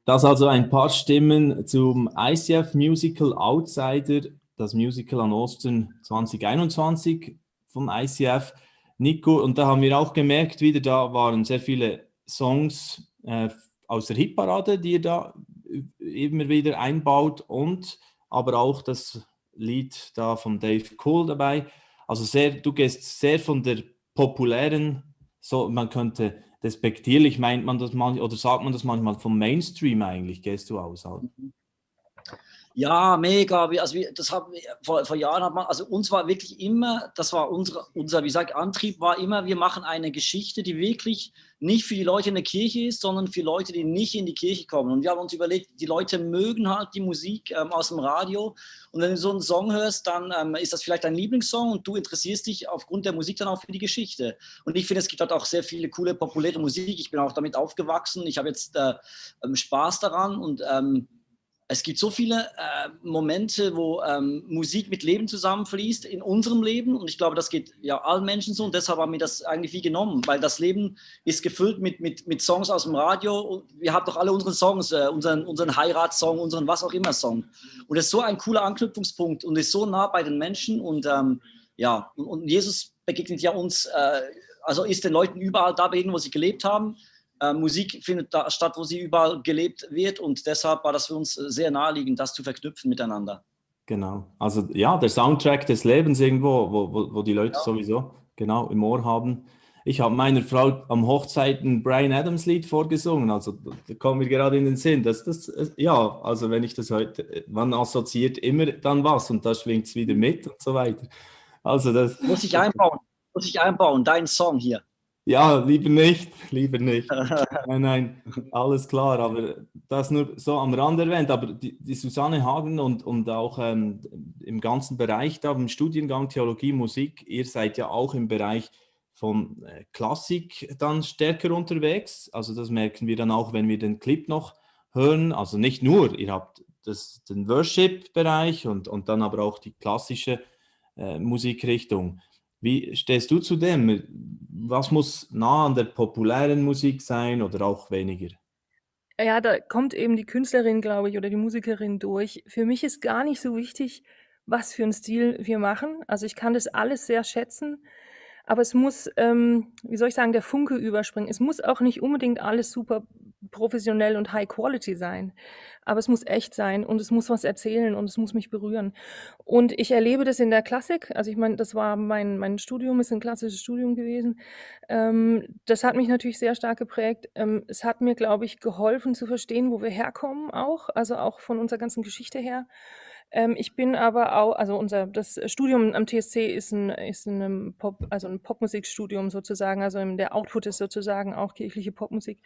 Das also ein paar Stimmen zum ICF Musical Outsider, das Musical an Ostern 2021 von ICF. Nico, und da haben wir auch gemerkt, wieder da waren sehr viele Songs aus der Hitparade, die ihr da immer wieder einbaut, und aber auch das Lied da von Dave Cool dabei. Also du gehst sehr von der populären, so man könnte despektierlich meint man das manchmal, oder sagt man das manchmal, vom Mainstream eigentlich, gehst du aus? Halt. Ja, mega. Das haben wir vor Jahren, also uns war wirklich immer, das war unser wie gesagt, Antrieb war immer, wir machen eine Geschichte, die wirklich nicht für die Leute in der Kirche ist, sondern für Leute, die nicht in die Kirche kommen. Und wir haben uns überlegt, die Leute mögen halt die Musik aus dem Radio. Und wenn du so einen Song hörst, dann ist das vielleicht dein Lieblingssong und du interessierst dich aufgrund der Musik dann auch für die Geschichte. Und ich finde, es gibt halt auch sehr viele coole, populäre Musik. Ich bin auch damit aufgewachsen. Ich habe jetzt Spaß daran und es gibt so viele Momente, wo Musik mit Leben zusammenfließt in unserem Leben, und ich glaube, das geht ja allen Menschen so, und deshalb haben wir das eigentlich wie genommen, weil das Leben ist gefüllt mit Songs aus dem Radio, und wir haben doch alle unsere Songs, unseren Heiratssong, unseren was auch immer Song, und das ist so ein cooler Anknüpfungspunkt und ist so nah bei den Menschen, und ja, und Jesus begegnet ja uns, also ist den Leuten überall da begegnet, wo sie gelebt haben. Musik findet da statt, wo sie überall gelebt wird, und deshalb war das für uns sehr naheliegend, das zu verknüpfen miteinander. Genau, also ja, der Soundtrack des Lebens irgendwo, wo die Leute sowieso genau im Ohr haben. Ich habe meiner Frau am Hochzeit ein Bryan Adams Lied vorgesungen, also da kommt mir gerade in den Sinn, ja, also wenn ich das heute, man assoziiert immer dann was und da schwingt es wieder mit und so weiter. Also das... Muss ich einbauen, dein Song hier. Ja, lieber nicht. Nein, alles klar, aber das nur so am Rand erwähnt. Aber die Susanne Hagen und auch im ganzen Bereich da, im Studiengang Theologie, Musik, ihr seid ja auch im Bereich von Klassik dann stärker unterwegs. Also das merken wir dann auch, wenn wir den Clip noch hören. Also nicht nur, ihr habt den Worship-Bereich und dann aber auch die klassische Musikrichtung. Wie stehst du zu dem? Was muss nah an der populären Musik sein oder auch weniger? Ja, da kommt eben die Künstlerin, glaube ich, oder die Musikerin durch. Für mich ist gar nicht so wichtig, was für 'n Stil wir machen. Also, ich kann das alles sehr schätzen, aber es muss, wie soll ich sagen, der Funke überspringen. Es muss auch nicht unbedingt alles super professionell und High Quality sein, aber es muss echt sein und es muss was erzählen und es muss mich berühren. Und ich erlebe das in der Klassik. Also, ich meine, das war mein Studium, ist 'n klassisches Studium gewesen. Das hat mich natürlich sehr stark geprägt. Es hat mir, glaube ich, geholfen zu verstehen, wo wir herkommen auch, also auch von unserer ganzen Geschichte her. Ich bin aber auch, also das Studium am TSC ist ein Popmusikstudium sozusagen, also der Output ist sozusagen auch kirchliche Popmusik.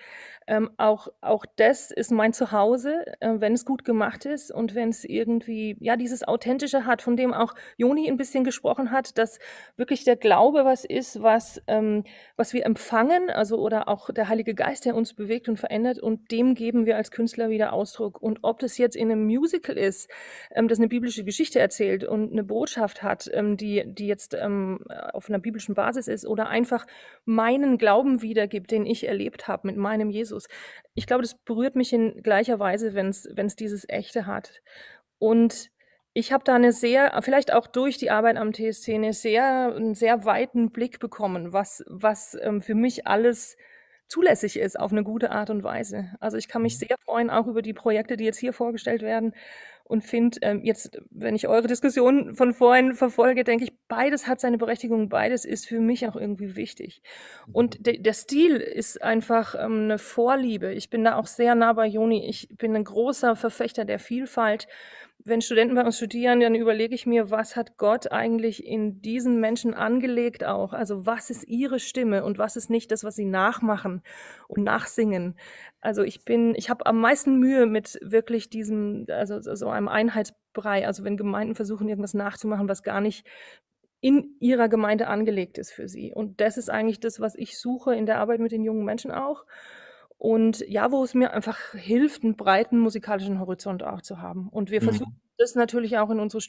Auch das ist mein Zuhause, wenn es gut gemacht ist und wenn es irgendwie, ja, dieses Authentische hat, von dem auch Joni ein bisschen gesprochen hat, dass wirklich der Glaube was ist, was wir empfangen, also oder auch der Heilige Geist, der uns bewegt und verändert, und dem geben wir als Künstler wieder Ausdruck. Und ob das jetzt in einem Musical ist, das eine biblische Geschichte erzählt und eine Botschaft hat, die jetzt auf einer biblischen Basis ist oder einfach meinen Glauben wiedergibt, den ich erlebt habe mit meinem Jesus. Ich glaube, das berührt mich in gleicher Weise, wenn es dieses Echte hat. Und ich habe da vielleicht auch durch die Arbeit am TSC einen sehr weiten Blick bekommen, was für mich alles zulässig ist auf eine gute Art und Weise. Also, ich kann mich sehr freuen, auch über die Projekte, die jetzt hier vorgestellt werden, und finde, jetzt, wenn ich eure Diskussion von vorhin verfolge, denke ich, beides hat seine Berechtigung, beides ist für mich auch irgendwie wichtig. Und der Stil ist einfach, 'ne Vorliebe. Ich bin da auch sehr nah bei Joni. Ich bin ein großer Verfechter der Vielfalt. Wenn Studenten bei uns studieren, dann überlege ich mir, was hat Gott eigentlich in diesen Menschen angelegt auch? Also, was ist ihre Stimme und was ist nicht das, was sie nachmachen und nachsingen? Also, ich habe am meisten Mühe mit wirklich so einem Einheitsbrei. Also, wenn Gemeinden versuchen, irgendwas nachzumachen, was gar nicht in ihrer Gemeinde angelegt ist für sie. Und das ist eigentlich das, was ich suche in der Arbeit mit den jungen Menschen auch. Und ja, wo es mir einfach hilft, einen breiten musikalischen Horizont auch zu haben. Und wir versuchen das natürlich auch in unseren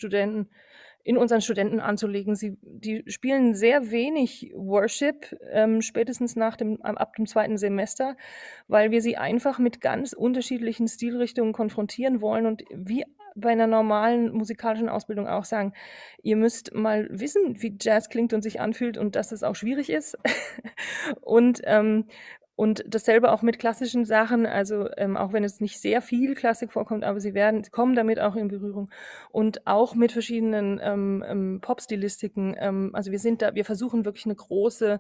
Studenten anzulegen. Die spielen sehr wenig Worship, spätestens ab dem 2. Semester, weil wir sie einfach mit ganz unterschiedlichen Stilrichtungen konfrontieren wollen und wie bei einer normalen musikalischen Ausbildung auch sagen: „Ihr müsst mal wissen, wie Jazz klingt und sich anfühlt und dass es auch schwierig ist.“ Und dasselbe auch mit klassischen Sachen, also, auch wenn es nicht sehr viel Klassik vorkommt, aber sie kommen damit auch in Berührung. Und auch mit verschiedenen, Popstilistiken. Also, wir versuchen wirklich eine große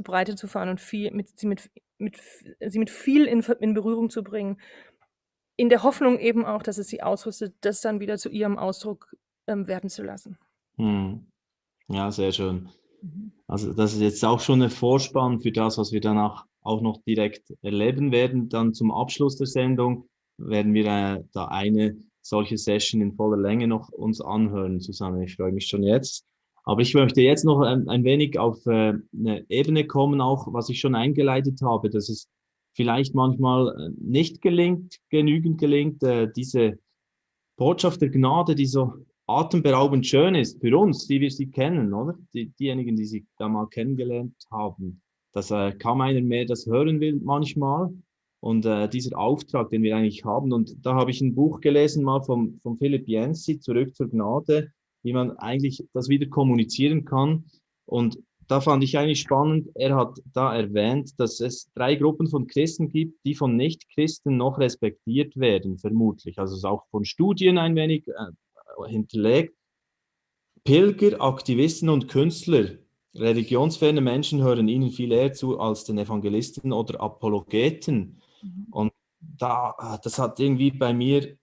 Breite zu fahren und sie mit viel in Berührung zu bringen, in der Hoffnung eben auch, dass es sie ausrüstet, das dann wieder zu ihrem Ausdruck, werden zu lassen. Ja, sehr schön. Also das ist jetzt auch schon ein Vorspann für das, was wir danach auch noch direkt erleben werden. Dann zum Abschluss der Sendung werden wir da eine solche Session in voller Länge noch uns anhören, Susanne. Ich freue mich schon jetzt. Aber ich möchte jetzt noch ein wenig auf eine Ebene kommen, auch was ich schon eingeleitet habe, dass es vielleicht manchmal nicht genügend gelingt, diese Botschaft der Gnade, die so atemberaubend schön ist für uns, die wir sie kennen, oder? Diejenigen, die sie da mal kennengelernt haben, dass kaum einer mehr das hören will manchmal. Und dieser Auftrag, den wir eigentlich haben, und da habe ich ein Buch gelesen mal von Philipp Yancey, Zurück zur Gnade, wie man eigentlich das wieder kommunizieren kann. Und da fand ich eigentlich spannend, er hat da erwähnt, dass es 3 Gruppen von Christen gibt, die von Nichtchristen noch respektiert werden, vermutlich. Also es ist auch von Studien ein wenig hinterlegt. Pilger, Aktivisten und Künstler. religionsferne Menschen hören ihnen viel eher zu als den Evangelisten oder Apologeten. Und das hat irgendwie bei mir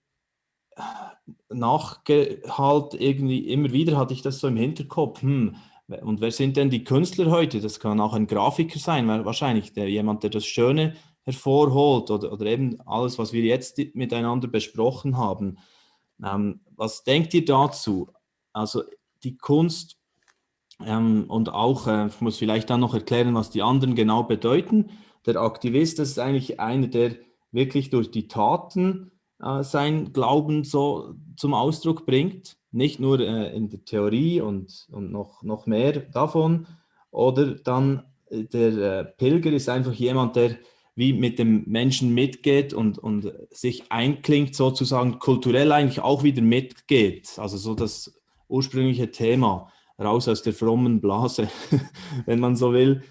nachgehalt, irgendwie immer wieder hatte ich das so im Hinterkopf. Und wer sind denn die Künstler heute? Das kann auch ein Grafiker sein, wahrscheinlich jemand, der das Schöne hervorholt oder eben alles, was wir jetzt miteinander besprochen haben. Was denkt ihr dazu? Also die Kunst und auch, ich muss vielleicht dann noch erklären, was die anderen genau bedeuten. Der Aktivist, das ist eigentlich einer, der wirklich durch die Taten sein Glauben so zum Ausdruck bringt, nicht nur in der Theorie und noch mehr davon. Oder dann der Pilger ist einfach jemand, der wie mit dem Menschen mitgeht und sich einklingt, sozusagen kulturell eigentlich auch wieder mitgeht. Also so das ursprüngliche Thema, raus aus der frommen Blase, wenn man so will.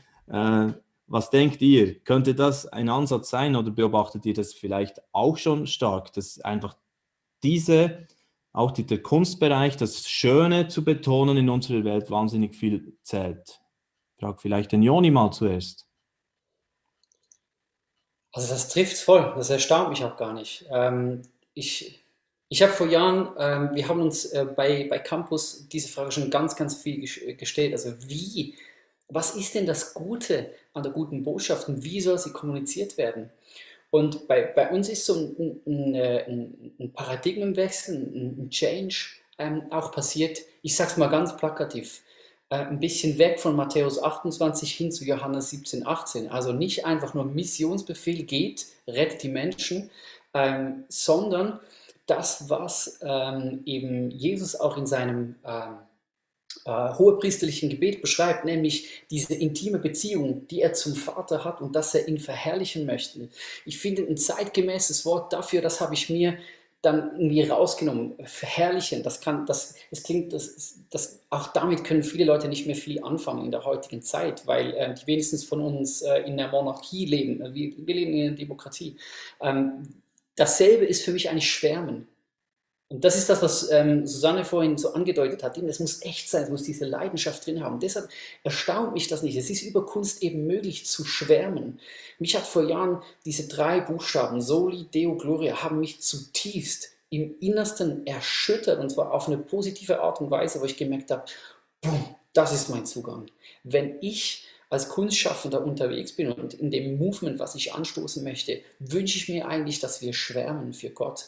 Was denkt ihr? Könnte das ein Ansatz sein oder beobachtet ihr das vielleicht auch schon stark, dass einfach auch der Kunstbereich, das Schöne zu betonen in unserer Welt wahnsinnig viel zählt? Ich frage vielleicht den Joni mal zuerst. Also das trifft voll, das erstaunt mich auch gar nicht. Ich habe vor Jahren, wir haben uns bei Campus diese Frage schon ganz, ganz viel gestellt. Also was ist denn das Gute an der guten Botschaft und wie soll sie kommuniziert werden? Und bei uns ist so ein Paradigmenwechsel, ein Change auch passiert. Ich sage es mal ganz plakativ. Ein bisschen weg von Matthäus 28 hin zu Johannes 17, 18. Also nicht einfach nur Missionsbefehl, geht, rettet die Menschen, sondern das, was eben Jesus auch in seinem hohepriesterlichen Gebet beschreibt, nämlich diese intime Beziehung, die er zum Vater hat und dass er ihn verherrlichen möchte. Ich finde ein zeitgemäßes Wort dafür, das habe ich mir dann irgendwie rausgenommen. Verherrlichen, auch damit können viele Leute nicht mehr viel anfangen in der heutigen Zeit, weil die wenigstens von uns in der Monarchie leben. Wir leben in einer Demokratie. Dasselbe ist für mich eigentlich Schwärmen. Und das ist das, was Susanne vorhin so angedeutet hat. Es muss echt sein, es muss diese Leidenschaft drin haben. Deshalb erstaunt mich das nicht. Es ist über Kunst eben möglich zu schwärmen. Mich hat vor Jahren diese 3 Buchstaben, Soli Deo Gloria, haben mich zutiefst im Innersten erschüttert. Und zwar auf eine positive Art und Weise, wo ich gemerkt habe, boom, das ist mein Zugang. Wenn ich als Kunstschaffender unterwegs bin und in dem Movement, was ich anstoßen möchte, wünsche ich mir eigentlich, dass wir schwärmen für Gott.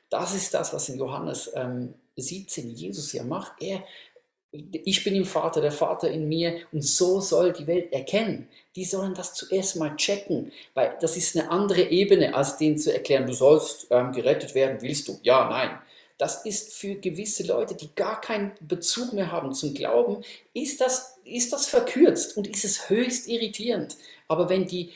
Das ist das, was in Johannes 17 Jesus ja macht. Ich bin im Vater, der Vater in mir und so soll die Welt erkennen. Die sollen das zuerst mal checken, weil das ist eine andere Ebene, als denen zu erklären, du sollst gerettet werden, willst du? Ja, nein. Das ist für gewisse Leute, die gar keinen Bezug mehr haben zum Glauben, ist das verkürzt und ist es höchst irritierend. Aber wenn die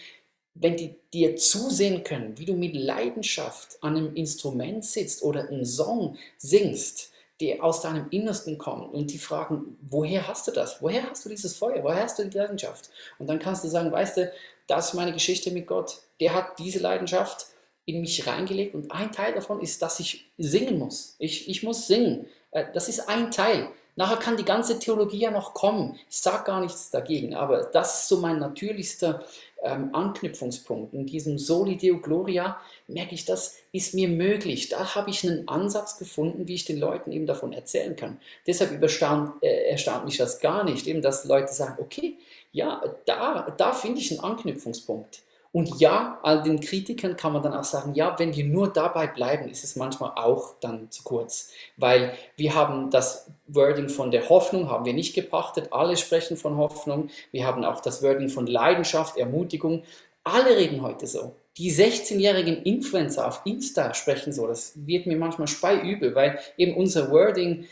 dir zusehen können, wie du mit Leidenschaft an einem Instrument sitzt oder einen Song singst, der aus deinem Innersten kommt und die fragen, woher hast du das? Woher hast du dieses Feuer? Woher hast du die Leidenschaft? Und dann kannst du sagen, weißt du, das ist meine Geschichte mit Gott. Der hat diese Leidenschaft in mich reingelegt und ein Teil davon ist, dass ich singen muss. Ich muss singen. Das ist ein Teil. Nachher kann die ganze Theologie ja noch kommen. Ich sage gar nichts dagegen, aber das ist so mein natürlichster Anknüpfungspunkt. In diesem Soli Deo Gloria merke ich, das ist mir möglich. Da habe ich einen Ansatz gefunden, wie ich den Leuten eben davon erzählen kann. Deshalb erstaunt mich das gar nicht, eben, dass Leute sagen, okay, ja, da finde ich einen Anknüpfungspunkt. Und ja, all den Kritikern kann man dann auch sagen, ja, wenn wir nur dabei bleiben, ist es manchmal auch dann zu kurz. Weil wir haben das Wording von der Hoffnung, haben wir nicht gepachtet, alle sprechen von Hoffnung. Wir haben auch das Wording von Leidenschaft, Ermutigung. Alle reden heute so. Die 16-jährigen Influencer auf Insta sprechen so. Das wird mir manchmal speiübel, weil eben unser Wording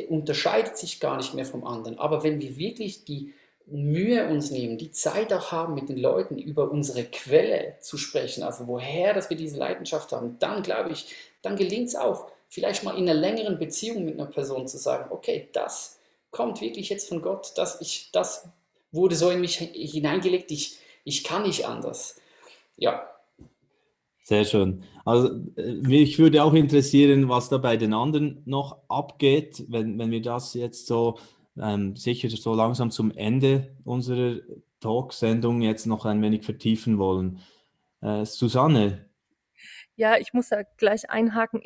unterscheidet sich gar nicht mehr vom anderen. Aber wenn wir wirklich die Mühe uns nehmen, die Zeit auch haben, mit den Leuten über unsere Quelle zu sprechen, also woher, dass wir diese Leidenschaft haben, dann glaube ich, dann gelingt es auch, vielleicht mal in einer längeren Beziehung mit einer Person zu sagen, okay, das kommt wirklich jetzt von Gott, das wurde so in mich hineingelegt, ich kann nicht anders. Ja. Sehr schön. Also mich würde auch interessieren, was da bei den anderen noch abgeht, wenn wir das jetzt so sicher so langsam zum Ende unserer Talksendung jetzt noch ein wenig vertiefen wollen. Susanne? Ja, ich muss da gleich einhaken.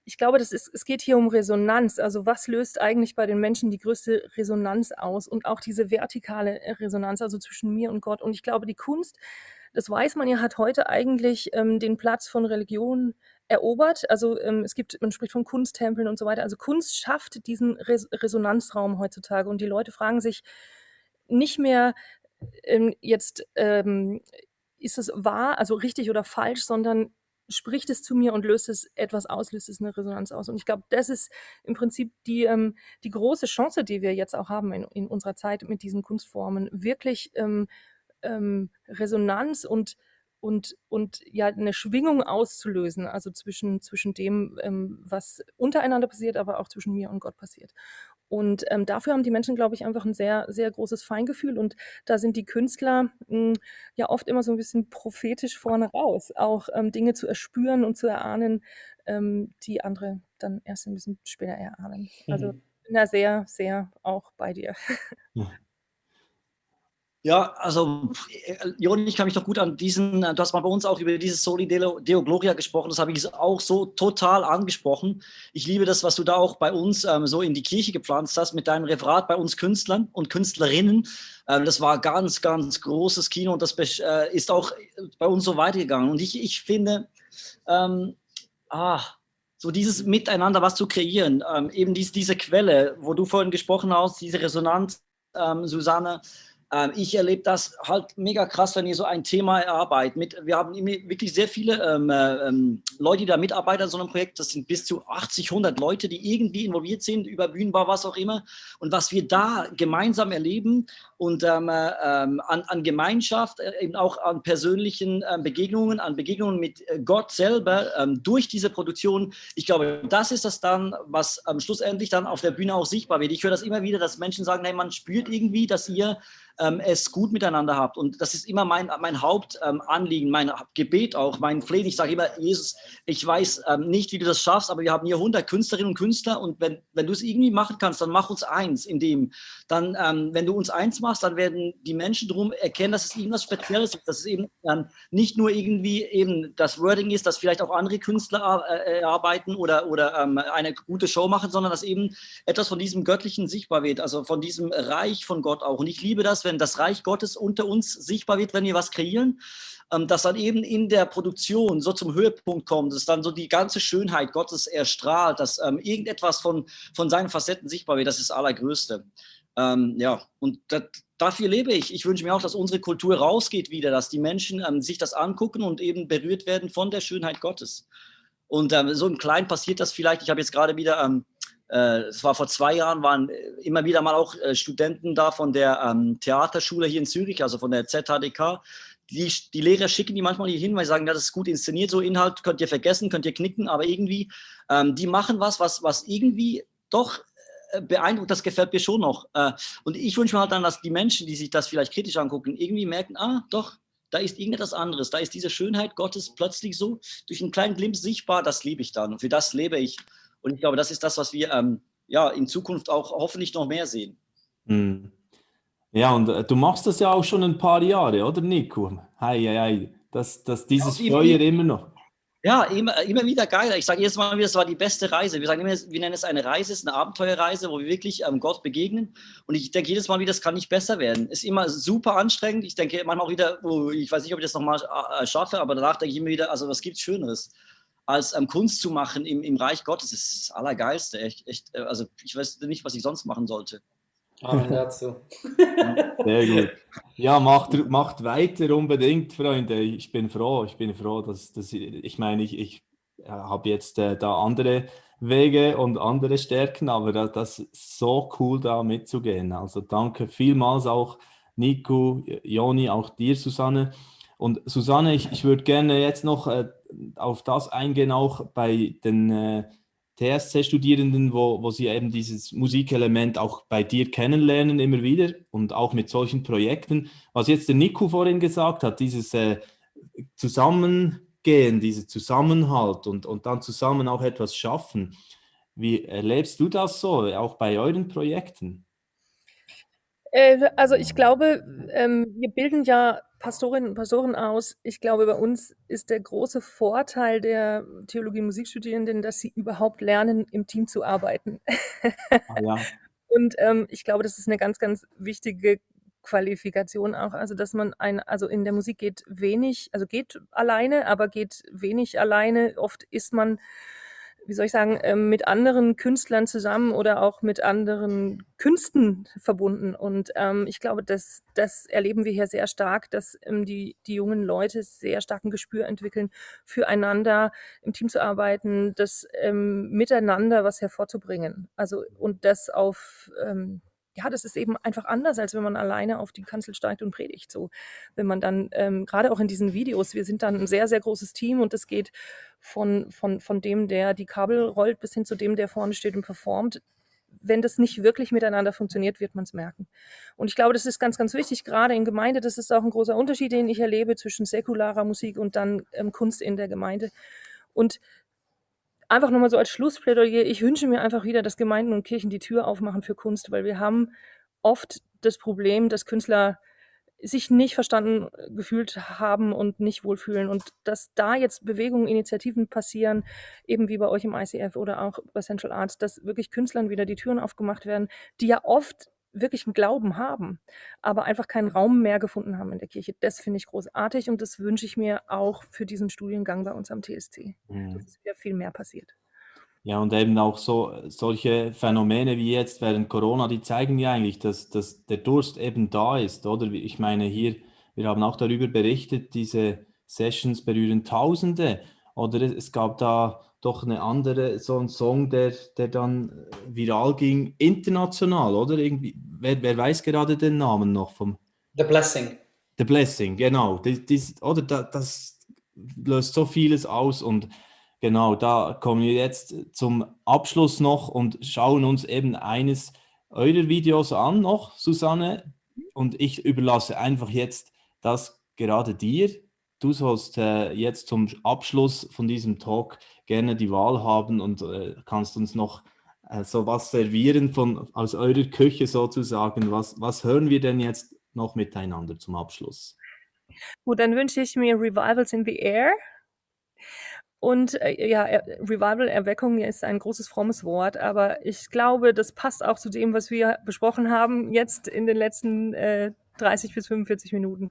Ich glaube, es geht hier um Resonanz. Also was löst eigentlich bei den Menschen die größte Resonanz aus und auch diese vertikale Resonanz, also zwischen mir und Gott. Und ich glaube, die Kunst, das weiß man ja, hat heute eigentlich den Platz von Religion erobert. Also man spricht von Kunsttempeln und so weiter. Also Kunst schafft diesen Resonanzraum heutzutage und die Leute fragen sich nicht mehr jetzt, ist es wahr, also richtig oder falsch, sondern spricht es zu mir und löst es etwas aus, löst es eine Resonanz aus. Und ich glaube, das ist im Prinzip die große Chance, die wir jetzt auch haben in unserer Zeit mit diesen Kunstformen, wirklich Resonanz und ja, eine Schwingung auszulösen, also zwischen dem, was untereinander passiert, aber auch zwischen mir und Gott passiert. Und dafür haben die Menschen, glaube ich, einfach ein sehr, sehr großes Feingefühl. Und da sind die Künstler ja oft immer so ein bisschen prophetisch vorne raus, auch Dinge zu erspüren und zu erahnen, die andere dann erst ein bisschen später erahnen. Also ich bin da sehr, sehr auch bei dir. Ja, also Joni, ich kann mich doch gut an du hast mal bei uns auch über dieses Soli Deo Gloria gesprochen, das habe ich auch so total angesprochen. Ich liebe das, was du da auch bei uns so in die Kirche gepflanzt hast, mit deinem Referat bei uns Künstlern und Künstlerinnen. Das war ganz, ganz großes Kino und das ist auch bei uns so weitergegangen. Und ich finde, so dieses Miteinander was zu kreieren, eben diese Quelle, wo du vorhin gesprochen hast, diese Resonanz, Susanne, ich erlebe das halt mega krass, wenn ihr so ein Thema erarbeitet. Wir haben wirklich sehr viele Leute, die da mitarbeiten an so einem Projekt. Das sind bis zu 80, 100 Leute, die irgendwie involviert sind, über Bühnenbau, was auch immer. Und was wir da gemeinsam erleben und an Gemeinschaft, eben auch an persönlichen Begegnungen, an Begegnungen mit Gott selber durch diese Produktion, ich glaube, das ist das dann, was schlussendlich dann auf der Bühne auch sichtbar wird. Ich höre das immer wieder, dass Menschen sagen, hey, man spürt irgendwie, dass ihr es gut miteinander habt. Und das ist immer mein Hauptanliegen, mein Gebet auch, mein Flehen. Ich sage immer, Jesus, ich weiß nicht, wie du das schaffst, aber wir haben hier 100 Künstlerinnen und Künstler und wenn du es irgendwie machen kannst, dann mach uns eins in dem. Dann, wenn du uns eins machst, dann werden die Menschen drum erkennen, dass es irgendwas Spezielles ist, dass es eben nicht nur irgendwie eben das Wording ist, dass vielleicht auch andere Künstler arbeiten oder eine gute Show machen, sondern dass eben etwas von diesem Göttlichen sichtbar wird, also von diesem Reich von Gott auch. Und ich liebe das, wenn das Reich Gottes unter uns sichtbar wird, wenn wir was kreieren, dass dann eben in der Produktion so zum Höhepunkt kommt, dass dann so die ganze Schönheit Gottes erstrahlt, dass irgendetwas von seinen Facetten sichtbar wird, das ist das Allergrößte. Ja, und dafür lebe ich. Ich wünsche mir auch, dass unsere Kultur rausgeht wieder, dass die Menschen sich das angucken und eben berührt werden von der Schönheit Gottes. Und so im Kleinen passiert das vielleicht. Ich habe jetzt gerade wieder es war vor 2 Jahren, waren immer wieder mal auch Studenten da von der Theaterschule hier in Zürich, also von der ZHDK. Die Lehrer schicken die manchmal hier hin, weil sie sagen, ja, das ist gut inszeniert, so Inhalt könnt ihr vergessen, könnt ihr knicken, aber irgendwie, die machen was irgendwie doch beeindruckt, das gefällt mir schon noch. Und ich wünsche mir halt dann, dass die Menschen, die sich das vielleicht kritisch angucken, irgendwie merken, doch, da ist irgendetwas anderes, da ist diese Schönheit Gottes plötzlich so durch einen kleinen Glimpse sichtbar, das liebe ich dann und für das lebe ich. Und ich glaube, das ist das, was wir in Zukunft auch hoffentlich noch mehr sehen. Ja, und du machst das ja auch schon ein paar Jahre, oder Nico? Dieses Feuer immer noch. Ja, immer wieder geil. Ich sage jedes Mal wieder, es war die beste Reise. Wir sagen immer, wir nennen es eine Reise, es ist eine Abenteuerreise, wo wir wirklich Gott begegnen. Und ich denke jedes Mal wieder, das kann nicht besser werden. Ist immer super anstrengend. Ich denke manchmal auch wieder, ich weiß nicht, ob ich das nochmal schaffe, aber danach denke ich immer wieder, also was gibt es Schöneres, als Kunst zu machen im Reich Gottes. Das ist das Allergeilste. Echt, also ich weiß nicht, was ich sonst machen sollte. Amen dazu. Sehr gut. Ja, macht weiter unbedingt, Freunde. Ich bin froh, dass ich meine, ich habe jetzt da andere Wege und andere Stärken, aber das ist so cool, da mitzugehen. Also danke vielmals auch Nico, Joni, auch dir, Susanne. Und Susanne, ich würde gerne jetzt noch auf das eingehen, auch bei den TSC-Studierenden, wo sie eben dieses Musikelement auch bei dir kennenlernen immer wieder und auch mit solchen Projekten. Was jetzt der Nico vorhin gesagt hat, dieses Zusammengehen, dieser Zusammenhalt und dann zusammen auch etwas schaffen. Wie erlebst du das so, auch bei euren Projekten? Also ich glaube, wir bilden ja Pastorinnen und Pastoren aus. Ich glaube, bei uns ist der große Vorteil der Theologie-Musikstudierenden, dass sie überhaupt lernen, im Team zu arbeiten. Ah ja. Und ich glaube, das ist eine ganz, ganz wichtige Qualifikation auch. Also, dass man also in der Musik geht wenig, also geht alleine, aber geht wenig alleine. Oft ist man, wie soll ich sagen, mit anderen Künstlern zusammen oder auch mit anderen Künsten verbunden. Und ich glaube, das erleben wir hier sehr stark, dass die jungen Leute sehr stark ein Gespür entwickeln, füreinander im Team zu arbeiten, das miteinander was hervorzubringen. Also und das auf ja, das ist eben einfach anders, als wenn man alleine auf die Kanzel steigt und predigt. So, wenn man dann gerade auch in diesen Videos, wir sind dann ein sehr, sehr großes Team und es geht von dem, der die Kabel rollt, bis hin zu dem, der vorne steht und performt. Wenn das nicht wirklich miteinander funktioniert, wird man es merken. Und ich glaube, das ist ganz, ganz wichtig, gerade in Gemeinde. Das ist auch ein großer Unterschied, den ich erlebe zwischen säkularer Musik und dann Kunst in der Gemeinde. Und einfach nochmal so als Schlussplädoyer, ich wünsche mir einfach wieder, dass Gemeinden und Kirchen die Tür aufmachen für Kunst, weil wir haben oft das Problem, dass Künstler sich nicht verstanden gefühlt haben und nicht wohlfühlen und dass da jetzt Bewegungen, Initiativen passieren, eben wie bei euch im ICF oder auch bei Central Arts, dass wirklich Künstlern wieder die Türen aufgemacht werden, die ja oft wirklich einen Glauben haben, aber einfach keinen Raum mehr gefunden haben in der Kirche. Das finde ich großartig und das wünsche ich mir auch für diesen Studiengang bei uns am TSC, dass wieder viel mehr passiert. Ja, und eben auch solche Phänomene wie jetzt während Corona, die zeigen ja eigentlich, dass der Durst eben da ist, oder? Ich meine, wir haben auch darüber berichtet, diese Sessions berühren Tausende, oder es gab da doch so einen Song, der dann viral ging, international, oder? Irgendwie, wer weiß gerade den Namen noch vom The Blessing. The Blessing, genau. Das löst so vieles aus und genau, da kommen wir jetzt zum Abschluss noch und schauen uns eben eines eurer Videos an noch, Susanne. Und ich überlasse einfach jetzt das gerade dir. Du sollst jetzt zum Abschluss von diesem Talk gerne die Wahl haben und kannst uns noch so was servieren aus eurer Küche sozusagen. Was hören wir denn jetzt noch miteinander zum Abschluss? Gut, dann wünsche ich mir Revivals in the Air. Und Revival, Erweckung ist ein großes, frommes Wort, aber ich glaube, das passt auch zu dem, was wir besprochen haben jetzt in den letzten 30 bis 45 Minuten.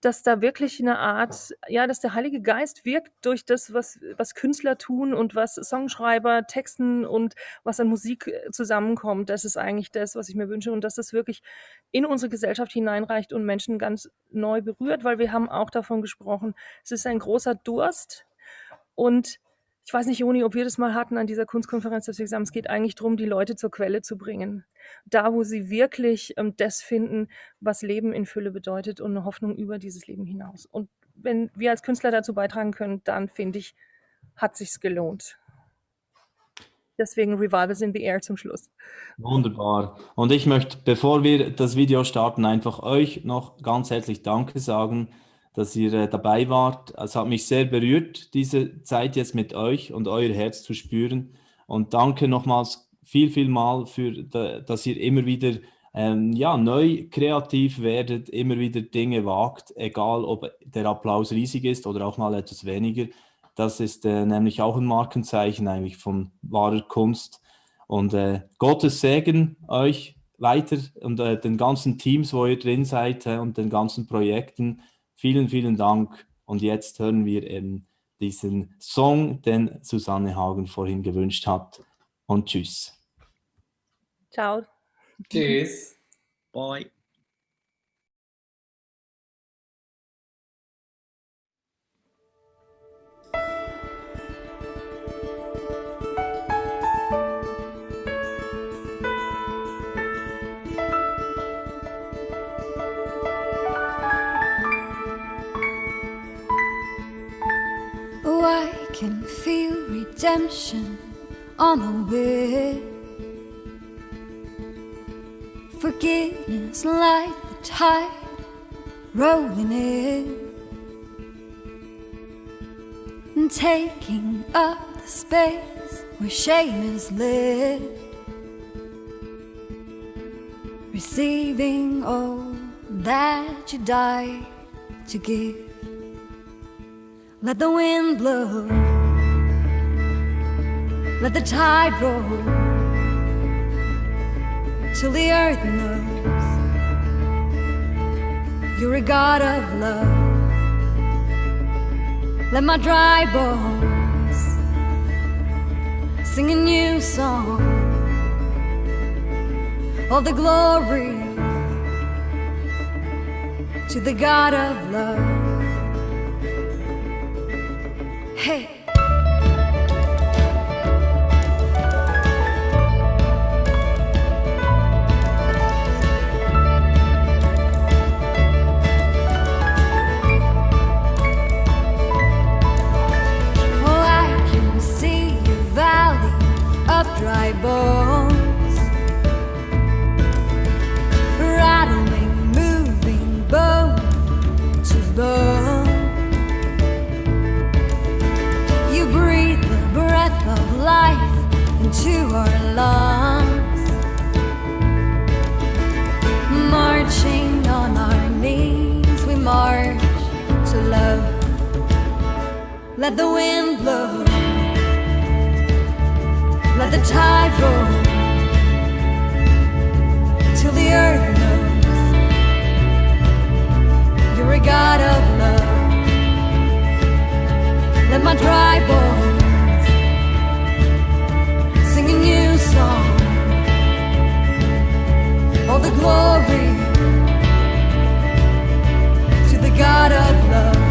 Dass da wirklich eine Art, dass der Heilige Geist wirkt durch das, was Künstler tun und was Songschreiber texten und was an Musik zusammenkommt. Das ist eigentlich das, was ich mir wünsche und dass das wirklich in unsere Gesellschaft hineinreicht und Menschen ganz neu berührt, weil wir haben auch davon gesprochen, es ist ein großer Durst. Und ich weiß nicht, Joni, ob wir das mal hatten an dieser Kunstkonferenz, dass wir gesagt haben, es geht eigentlich darum, die Leute zur Quelle zu bringen. Da, wo sie wirklich das finden, was Leben in Fülle bedeutet und eine Hoffnung über dieses Leben hinaus. Und wenn wir als Künstler dazu beitragen können, dann finde ich, hat sich's gelohnt. Deswegen Revivals in the Air zum Schluss. Wunderbar. Und ich möchte, bevor wir das Video starten, einfach euch noch ganz herzlich Danke sagen, dass ihr dabei wart. Es hat mich sehr berührt, diese Zeit jetzt mit euch und euer Herz zu spüren. Und danke nochmals viel mal, dass ihr immer wieder neu kreativ werdet, immer wieder Dinge wagt, egal ob der Applaus riesig ist oder auch mal etwas weniger. Das ist nämlich auch ein Markenzeichen eigentlich von wahrer Kunst. Und Gottes Segen euch weiter und den ganzen Teams, wo ihr drin seid und den ganzen Projekten. Vielen Dank. Und jetzt hören wir eben diesen Song, den Susanne Hagen vorhin gewünscht hat. Und tschüss. Ciao. Tschüss. Bye. Oh, I can feel redemption on the way. Forgiveness like the tide rolling in and taking up the space where shame is lit, receiving all that you died to give. Let the wind blow, let the tide roll, till the earth knows you're a God of love. Let my dry bones sing a new song, all the glory to the God of love. Hey. Dry bones, rattling, moving, bone to bone. You breathe the breath of life into our lungs, marching on our knees, we march to love. Let the wind blow, let the tide roll, till the earth knows you're a God of love. Let my dry bones sing a new song, all the glory to the God of love.